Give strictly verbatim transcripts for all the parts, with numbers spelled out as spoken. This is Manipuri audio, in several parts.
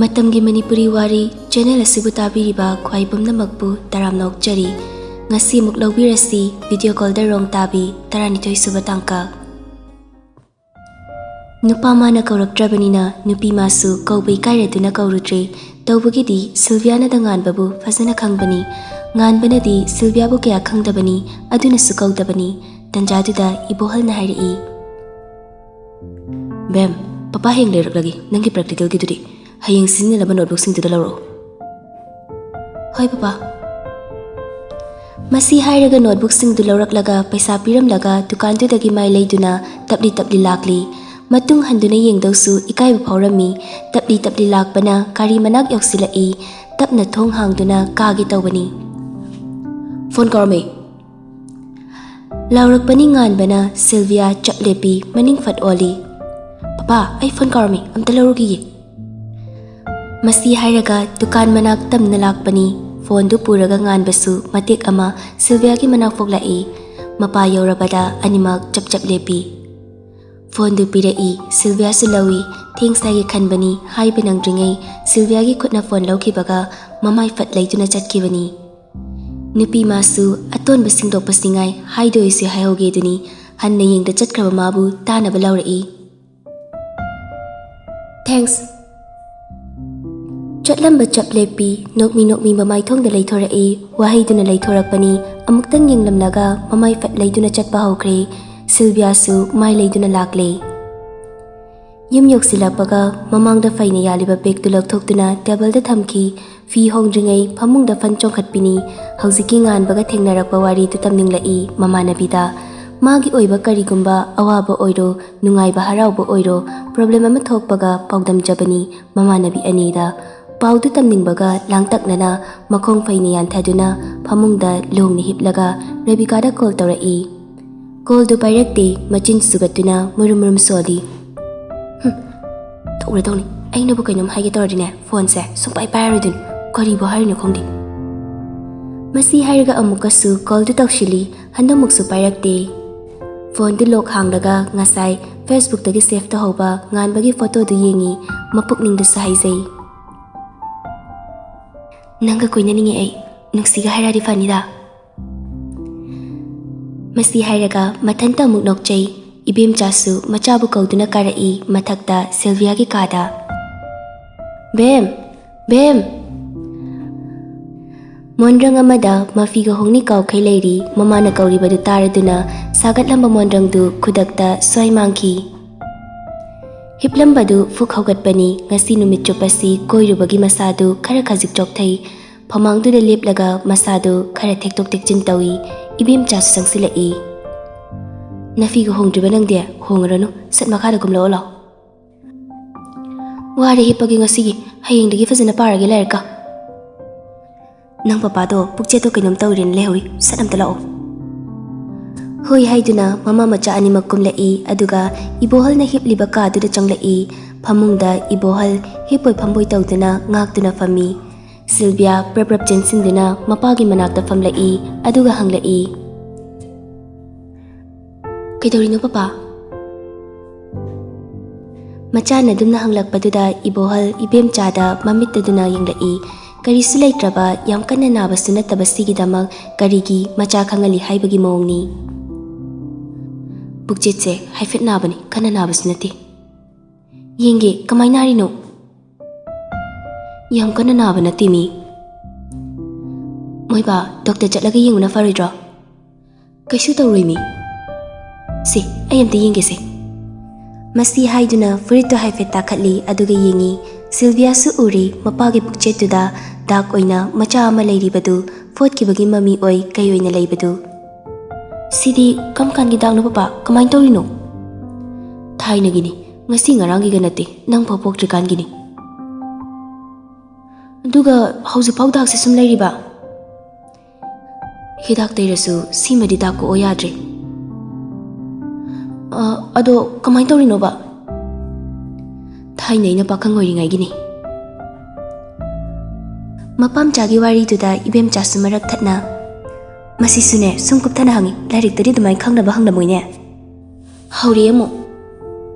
ꯃꯇꯝꯒꯤ ꯃꯅꯤꯄꯨꯔꯤ ꯋꯥꯔꯤ ꯆꯦꯅꯦꯜ ꯑꯁꯤꯕꯨ ꯇꯥꯕꯤꯔꯤꯕ ꯈ꯭ꯋꯥꯏ ꯄꯨꯝꯅꯃꯛꯄꯨ ꯇꯔꯥꯝꯅ ꯑꯣꯛꯆꯔꯤ꯫ ꯉꯁꯤ ꯑꯃꯨꯛ ꯂꯧꯕꯤꯔꯁꯤ ꯚꯤꯗꯤꯑꯣ ꯀꯣꯜꯗ ꯔꯣꯡ ꯇꯥꯕꯤ ꯇꯔꯥꯅꯤꯊꯣꯏ ꯁꯨꯕ ꯇꯥꯡꯀꯛ꯫ ꯅꯨꯄꯥ ꯃꯥꯅ ꯀꯧꯔꯛꯇ꯭ꯔꯕꯅꯤꯅ ꯅꯨꯄꯤ ꯃꯥꯁꯨ ꯀꯧꯕ ꯏꯀꯥꯏꯔꯗꯨꯅ ꯀꯧꯔꯨꯗ꯭ꯔꯦ꯫ ꯇꯧꯕꯒꯤꯗꯤ ꯁꯤꯜꯚꯤꯌꯥꯅꯗ ꯉꯥꯟꯕꯕꯨ ꯐꯖꯅ ꯈꯪꯕꯅꯤ꯫ ꯉꯥꯟꯕꯅꯗꯤ ꯁꯤꯜꯚꯤꯌꯥꯕꯨ ꯀꯌꯥ ꯈꯪꯗꯕꯅꯤ, ꯑꯗꯨꯅꯁꯨ ꯀꯧꯗꯕꯅꯤ꯫ ꯇꯟꯖꯥꯗꯨꯗ ꯏꯕꯣꯍꯜꯅ ꯍꯥꯏꯔꯛꯏ, "ꯕꯦꯝ, ꯄꯄꯥ ꯍꯌꯦꯡ ꯂꯩꯔꯛꯂꯒꯦ, ꯅꯪꯒꯤ ꯄ꯭ꯔꯦꯛꯇꯤꯀꯦꯜꯒꯤꯗꯨꯗꯤ꯫ ꯍꯌꯦꯡ ꯁꯤꯖꯤꯟꯅꯅꯕ ꯅꯣꯠꯕꯨꯛꯁꯤꯡꯗꯨꯗ ꯂꯧꯔꯛꯑꯣ꯫" "ꯍꯣꯏ ꯄꯄꯥ꯫" ꯃꯁꯤ ꯍꯥꯏꯔꯒ ꯅꯣꯠꯕꯨꯛꯁꯤꯡꯗꯨ ꯂꯧꯔꯛꯂꯒ ꯄꯩꯁꯥ ꯄꯤꯔꯝꯂꯒ ꯗꯨꯀꯥꯟꯗꯨꯗꯒꯤ ꯃꯥꯏ ꯂꯩꯗꯨꯅ ꯇꯞꯂꯤ ꯇꯞꯂꯤ ꯂꯥꯛꯂꯤ꯫ ꯃꯇꯨꯡ ꯍꯟꯗꯨꯅ ꯌꯦꯡꯗꯧꯁꯨ ꯏꯀꯥꯏꯕ ꯐꯥꯎꯔꯝꯃꯤ꯫ ꯇꯞꯂꯤ ꯇꯞꯂꯤ ꯂꯥꯛꯄꯅ ꯒꯥꯔꯤ ꯃꯅꯥꯛ ꯌꯧꯁꯤꯜꯂꯛꯏ꯫ ꯇꯞꯅ ꯊꯣꯡ ꯍꯥꯡꯗꯨꯅ ꯀꯥꯒꯦ ꯇꯧꯕꯅꯤ꯫ "ꯐꯣꯟ ꯀꯧꯔꯝꯃꯦ꯫" ꯂꯥꯎꯔꯛꯄꯅꯤ ꯉꯥꯟꯕꯅ꯫ ꯁꯤꯜꯚꯤꯌꯥ ꯆꯞ ꯂꯦꯞꯄꯤ, ꯃꯅꯤꯡ ꯐꯠ ꯑꯣꯜꯂꯤ꯫ "ꯄꯄꯥ, ꯑꯩ ꯐꯣꯟ ꯀꯧꯔꯝꯃꯤ, ꯑꯝꯇ ꯂꯧꯔꯨꯈꯤꯒꯦ꯫" ꯃꯁꯤ ꯍꯥꯏꯔꯒ ꯗꯨꯀꯥꯟ ꯃꯅꯥꯛ ꯇꯝꯅ ꯂꯥꯛꯄꯅꯤ꯫ ꯐꯣꯟꯗꯨ ꯄꯨꯔꯒ ꯉꯥꯟꯕꯁꯨ ꯃꯇꯦꯛ ꯑꯃ ꯁꯤꯜꯚꯤꯌꯥꯒꯤ ꯃꯅꯥꯛ ꯐꯥꯎ ꯂꯥꯛꯏ꯫ ꯃꯄꯥ ꯌꯧꯔꯕꯗ ꯑꯅꯤꯃꯛ ꯆꯞ ꯆꯞ ꯂꯦꯞꯄꯤ꯫ ꯐꯣꯟꯗꯨ ꯄꯤꯔꯛꯏ꯫ ꯁꯤꯜꯚꯤꯌꯥꯁꯨ ꯂꯧꯏ꯫ ꯊꯦꯡꯁ ꯍꯥꯏꯒꯦ ꯈꯟꯕꯅꯤ, ꯍꯥꯏꯕ ꯅꯪꯗ꯭ꯔꯤꯉꯩ ꯁꯤꯜꯚꯤꯌꯥꯒꯤ ꯈꯨꯠꯅ ꯐꯣꯟ ꯂꯧꯈꯤꯕꯒ ꯃꯃꯥꯏ ꯐꯠ ꯂꯩꯗꯨꯅ ꯆꯠꯈꯤꯕꯅꯤ꯫ ꯅꯨꯄꯤ ꯃꯥꯁꯨ ꯑꯇꯣꯟꯕ ꯁꯤꯡꯗꯣꯛꯄꯁꯤꯡꯉꯥꯏ ꯍꯥꯏꯗꯣꯏꯁꯦ ꯍꯥꯏꯍꯧꯒꯦꯗꯨꯅꯤ꯫ ꯍꯟꯅ ꯌꯦꯡꯗ ꯆꯠꯈ꯭ꯔꯕ ꯃꯥꯕꯨ ꯇꯥꯅꯕ ꯂꯥꯎꯔꯛꯏ꯫ "ꯊꯦꯡꯁ꯫" ꯆꯠꯂꯝꯕ ꯆꯞ ꯂꯦꯞꯄꯤ, ꯅꯣꯛꯃꯤ ꯅꯣꯛꯃꯤ ꯃꯃꯥꯏꯊꯣꯡꯗ ꯂꯩꯊꯣꯔꯛꯏ꯫ ꯋꯥꯍꯩꯗꯨꯅ ꯂꯩꯊꯣꯔꯛꯄꯅꯤ꯫ ꯑꯃꯨꯛꯇꯪ ꯌꯦꯡꯂꯝꯂꯒ ꯃꯃꯥꯏ ꯐꯠ ꯂꯩꯗꯨꯅ ꯆꯠꯄ ꯍꯧꯈ꯭ꯔꯦ꯫ ꯁꯤꯜꯚꯤꯌꯥꯁꯨ ꯃꯥꯏ ꯂꯩꯗꯨꯅ ꯂꯥꯛꯂꯦ꯫ ꯌꯨꯝ ꯌꯧꯁꯤꯜꯂꯛꯄꯒ ꯃꯃꯥꯡꯗ ꯐꯩꯅ ꯌꯥꯜꯂꯤꯕ ꯕꯦꯒꯇꯨ ꯂꯧꯊꯣꯛꯇꯨꯅ ꯇꯦꯕꯜꯗ ꯊꯝꯈꯤ꯫ ꯐꯤ ꯍꯣꯡꯗ꯭ꯔꯤꯉꯩ ꯐꯃꯨꯡꯗ ꯐꯟ ꯆꯣꯡꯈꯠꯄꯤꯅꯤ꯫ ꯍꯧꯖꯤꯛꯀꯤ ꯉꯥꯟꯕꯒ ꯊꯦꯡꯅꯔꯛꯄ ꯋꯥꯔꯤꯗꯨ ꯇꯝꯅꯤꯡꯂꯛꯏ ꯃꯃꯥꯟꯅꯕꯤꯗ꯫ ꯃꯥꯒꯤ ꯑꯣꯏꯕ ꯀꯔꯤꯒꯨꯝꯕ ꯑꯋꯥꯕ ꯑꯣꯏꯔꯣ, ꯅꯨꯡꯉꯥꯏꯕ ꯍꯔꯥꯎꯕ ꯑꯣꯏꯔꯣ, ꯄ꯭ꯔꯣꯕ꯭ꯂꯦꯝ ꯑꯃ ꯊꯣꯛꯄꯒ ꯄꯥꯎꯗꯝꯖꯕꯅꯤ ꯃꯃꯥꯟꯅꯕꯤ ꯑꯅꯤꯗ꯫ ꯄꯥꯎꯗꯨ ꯇꯝꯅꯤꯡꯕꯒ ꯂꯥꯡꯇꯛꯅꯅ ꯃꯈꯣꯡ ꯐꯩꯅ ꯌꯥꯟꯊꯗꯨꯅ ꯐꯃꯨꯡꯗ ꯂꯣꯡꯅ ꯍꯤꯞꯂꯒ ꯔꯦꯕꯤꯀꯥꯗ ꯀꯣꯜ ꯇꯧꯔꯛꯏ꯫ ꯀꯣꯜꯗꯨ ꯄꯥꯏꯔꯛꯇꯦ, ꯃꯆꯤꯟ ꯁꯨꯒꯠꯇꯨꯅ ꯃꯨꯔꯨꯝ ꯃꯨꯔꯨꯝ ꯁꯣꯜꯂꯤ꯫ "ꯍꯨꯝ, ꯇꯣꯛꯂꯗꯧꯅꯤ꯫ ꯑꯩꯅꯕꯨ ꯀꯩꯅꯣꯝ ꯍꯥꯏꯒꯦ ꯇꯧꯔꯗꯤꯅꯦ, ꯐꯣꯟꯁꯦ ꯁꯨꯡꯄꯥꯏ ꯄꯥꯏꯔꯔꯣꯏꯗꯣꯏꯅꯤ꯫ ꯀꯔꯤꯕꯨ ꯍꯥꯏꯔꯤꯅꯣ ꯈꯪꯗꯦ꯫" ꯃꯁꯤ ꯍꯥꯏꯔꯒ ꯑꯃꯨꯛꯀꯁꯨ ꯀꯣꯜꯗꯨ ꯇꯧꯁꯤꯜꯂꯤ, ꯍꯟꯗꯛꯃꯨꯛꯁꯨ ꯄꯥꯏꯔꯛꯇꯦ꯫ ꯐꯣꯟꯗꯨ ꯂꯣꯛ ꯍꯥꯡꯂꯒ ꯉꯁꯥꯏ ꯐꯦꯁꯕꯨꯛꯇꯒꯤ ꯁꯦꯚ ꯇꯧꯍꯧꯕ ꯉꯥꯟꯕꯒꯤ ꯐꯣꯇꯣꯗꯨ ꯌꯦꯡꯉꯤ, ꯃꯄꯨꯛꯅꯤꯡꯗꯁꯨ ꯍꯥꯏꯖꯩ꯫ "ꯅꯪꯒ ꯀꯣꯏꯅꯅꯤꯡꯉꯦ ꯑꯩ, ꯅꯨꯡꯁꯤꯒ ꯍꯥꯏꯔꯛꯑꯗꯤ ꯐꯅꯤꯗ꯫" ꯃꯁꯤ ꯍꯥꯏꯔꯒ ꯃꯊꯟꯇ ꯑꯃꯨꯛ ꯅꯣꯛꯆꯩ꯫ ꯏꯕꯦꯝꯆꯥꯁꯨ ꯃꯆꯥꯕꯨ ꯀꯧꯗꯨꯅ ꯀꯥꯔꯛꯏ, ꯃꯊꯛꯇ ꯁꯤꯜꯚꯤꯌꯥꯒꯤ ꯀꯥꯗ꯫ "ꯕꯦꯝ! ꯕꯦꯝ!" ꯃꯣꯟꯗ꯭ꯔꯪ ꯑꯃꯗ ꯃꯐꯤꯒ ꯍꯣꯡꯅꯤ ꯀꯥꯎꯈꯩ ꯂꯩꯔꯤ꯫ ꯃꯃꯥꯅ ꯀꯧꯔꯤꯕꯗꯨ ꯇꯥꯔꯗꯨꯅ ꯁꯥꯒꯠꯂꯝꯕ ꯃꯣꯟꯗ꯭ꯔꯪꯗꯨ ꯈꯨꯗꯛꯇ ꯁ꯭ꯋꯥꯏ ꯃꯥꯡꯈꯤ꯫ ꯍꯤꯞꯂꯝꯕꯗꯨ ꯐꯨꯛ ꯍꯧꯒꯠꯄꯅꯤ꯫ ꯉꯁꯤ ꯅꯨꯃꯤꯠ ꯆꯨꯞꯄꯁꯤ ꯀꯣꯏꯔꯨꯕꯒꯤ ꯃꯁꯥꯗꯨ ꯈꯔ ꯈꯖꯤꯛ ꯆꯣꯛꯊꯩ꯫ ꯐꯃꯥꯡꯗꯨꯗ ꯂꯦꯞꯂꯒ ꯃꯁꯥꯗꯨ ꯈꯔ ꯊꯦꯛꯇꯣꯛ ꯊꯦꯛꯆꯤꯟ ꯇꯧꯏ꯫ ꯏꯕꯦꯝꯆꯥꯁꯨ ꯆꯪꯁꯤꯜꯂꯛꯏ꯫ "ꯅꯐꯤꯒ ꯍꯣꯡꯗ꯭ꯔꯤꯕ ꯅꯪꯗꯤ? ꯍꯣꯡꯉꯔꯅꯨ, ꯁꯠ ꯃꯈꯥꯗ ꯀꯨꯝꯂꯛꯑꯣ ꯂꯥꯎ꯫" "ꯋꯥꯔꯦ ꯍꯤꯞꯄꯒꯦ ꯉꯁꯤꯒꯤ, ꯍꯌꯦꯡꯗꯒꯤ ꯐꯖꯅ ꯄꯥꯔꯒꯦ ꯂꯥꯏꯔꯤꯛꯀ꯫" "ꯅꯪ ꯄꯄꯥꯗꯣ ꯄꯨꯛꯆꯦꯠꯇꯣ ꯀꯩꯅꯣꯝ ꯇꯧꯔꯦꯅ ꯂꯩꯍꯧꯔꯤ, ꯁꯠ ꯑꯝꯇ ꯂꯥꯛꯑꯣ꯫" ꯍꯣꯏ ꯍꯥꯏꯗꯨꯅ ꯃꯃꯥ ꯃꯆꯥ ꯑꯅꯤꯃꯛ ꯀꯨꯝꯂꯛꯏ, ꯑꯗꯨꯒ ꯏꯕꯣꯍꯜꯅ ꯍꯤꯞꯂꯤꯕ ꯀꯥꯗꯨꯗ ꯆꯪꯂꯛꯏ꯫ ꯐꯃꯨꯡꯗ ꯏꯕꯣꯍꯜ ꯍꯤꯞꯄꯣꯏ ꯐꯝꯕꯣꯏ ꯇꯧꯗꯨꯅ ꯉꯥꯛꯇꯨꯅ ꯐꯝꯃꯤ꯫ ꯁꯤꯜꯚꯤꯌꯥ ꯄ꯭ꯔꯞ ꯄ꯭ꯔꯞ ꯆꯦꯟꯁꯤꯟꯗꯨꯅ ꯃꯄꯥꯒꯤ ꯃꯅꯥꯛꯇ ꯐꯝꯂꯛꯏ, ꯑꯗꯨꯒ ꯍꯪꯂꯛꯏ, "ꯀꯩꯗꯧꯔꯤꯅꯣ ꯄꯄꯥ?" ꯃꯆꯥꯅ ꯑꯗꯨꯝꯅ ꯍꯪꯂꯛꯄꯗꯨꯗ ꯏꯕꯣꯍꯜ ꯏꯕꯦꯝꯆꯥꯗ ꯃꯃꯤꯠ ꯑꯗꯨꯅ ꯌꯦꯡꯂꯛꯏ꯫ ꯀꯔꯤꯁꯨ ꯂꯩꯇ꯭ꯔꯕ, ꯌꯥꯝ ꯀꯟꯅ ꯅꯥꯕꯁꯨ ꯅꯠꯇꯕ ꯁꯤꯒꯤꯗꯃꯛ ꯀꯔꯤꯒꯤ ꯃꯆꯥ ꯈꯪꯍꯜꯂꯤ ꯍꯥꯏꯕꯒꯤ ꯃꯑꯣꯡꯅꯤ꯫ "ꯄꯨꯛꯆꯦꯠꯁꯦ ꯍꯥꯏꯐꯦꯠ ꯅꯥꯕꯅꯤ, ꯀꯟꯅ ꯅꯥꯕꯁꯨ ꯅꯠꯇꯦ꯫" "ꯌꯦꯡꯒꯦ, ꯀꯃꯥꯏꯅ ꯅꯥꯔꯤꯅꯣ?" "ꯌꯥꯝ ꯀꯟꯅ ꯅꯥꯕ ꯅꯠꯇꯦ ꯃꯤ꯫" "ꯃꯣꯏꯕꯥ, ꯗꯣꯛꯇꯔ ꯆꯠꯂꯒ ꯌꯦꯡꯕꯅ ꯐꯔꯣꯏꯗ꯭ꯔꯣ?" "ꯀꯩꯁꯨ ꯇꯧꯔꯣꯏ ꯃꯤ꯫ ꯁꯦ, ꯑꯩ ꯑꯝꯇ ꯌꯦꯡꯒꯦꯁꯦ꯫" ꯃꯁꯤ ꯍꯥꯏꯗꯨꯅ ꯐꯨꯔꯤꯠꯇꯨ ꯍꯥꯏꯐꯦꯠ ꯇꯥꯈꯠꯂꯤ, ꯑꯗꯨꯒ ꯌꯦꯡꯉꯤ꯫ ꯁꯤꯜꯚꯤꯌꯥꯁꯨ ꯎꯔꯤ, ꯃꯄꯥꯒꯤ ꯄꯨꯛꯆꯦꯠꯇꯨꯗ ꯗꯥꯛ ꯑꯣꯏꯅ ꯃꯆꯥ ꯑꯃ ꯂꯩꯔꯤꯕꯗꯨ, ꯐꯣꯠꯈꯤꯕꯒꯤ ꯃꯃꯤ ꯑꯣꯏ ꯀꯩ ꯑꯣꯏꯅ ꯂꯩꯕꯗꯨ꯫ "ꯁꯤꯗꯤ ꯀꯔꯝ ꯀꯥꯟꯒꯤ ꯗꯥꯛꯅꯣ ꯄꯄꯥ? ꯀꯃꯥꯏꯅ ꯇꯧꯔꯤꯅꯣ?" "ꯊꯥꯏꯅꯒꯤꯅꯤ, ꯉꯁꯤ ꯉꯔꯥꯡꯒꯤꯒ ꯅꯠꯇꯦ, ꯅꯪ ꯐꯥꯎ ꯄꯣꯛꯇ꯭ꯔꯤꯀꯥꯟꯒꯤꯅꯤ꯫" "ꯑꯗꯨꯒ ꯍꯧꯖꯤꯛꯐꯥꯎ ꯗꯥꯛꯁꯦ ꯁꯨꯝ ꯂꯩꯔꯤꯕ?" "ꯍꯤꯗꯥꯛ ꯇꯩꯔꯁꯨ ꯁꯤꯃꯗꯤ ꯗꯥꯛ ꯀꯣꯛꯑꯣ ꯌꯥꯗ꯭ꯔꯦ꯫" "ꯑ, ꯑꯗꯣ ꯀꯃꯥꯏꯅ ꯇꯧꯔꯤꯅꯣꯕ?" "ꯊꯥꯏꯅ ꯑꯩꯅ ꯄꯥꯈꯪ ꯑꯣꯏꯔꯤꯉꯩꯒꯤꯅꯤ꯫" ꯃꯄꯥꯝꯆꯥꯒꯤ ꯋꯥꯔꯤꯗꯨꯗ ꯏꯕꯦꯝꯆꯥꯁꯨ ꯃꯔꯛ ꯊꯠꯅ, "ꯃꯁꯤꯁꯨꯅꯦ, ꯁꯨꯝ ꯀꯨꯞꯊꯅ ꯍꯪꯉꯤ, ꯂꯥꯏꯔꯤꯛꯇꯗꯤ ꯑꯗꯨꯃꯥꯏꯅ ꯈꯪꯅꯕ ꯍꯪꯂꯝꯃꯣꯏꯅꯦ꯫" ꯍꯧꯔꯦ ꯑꯃꯨꯛ꯫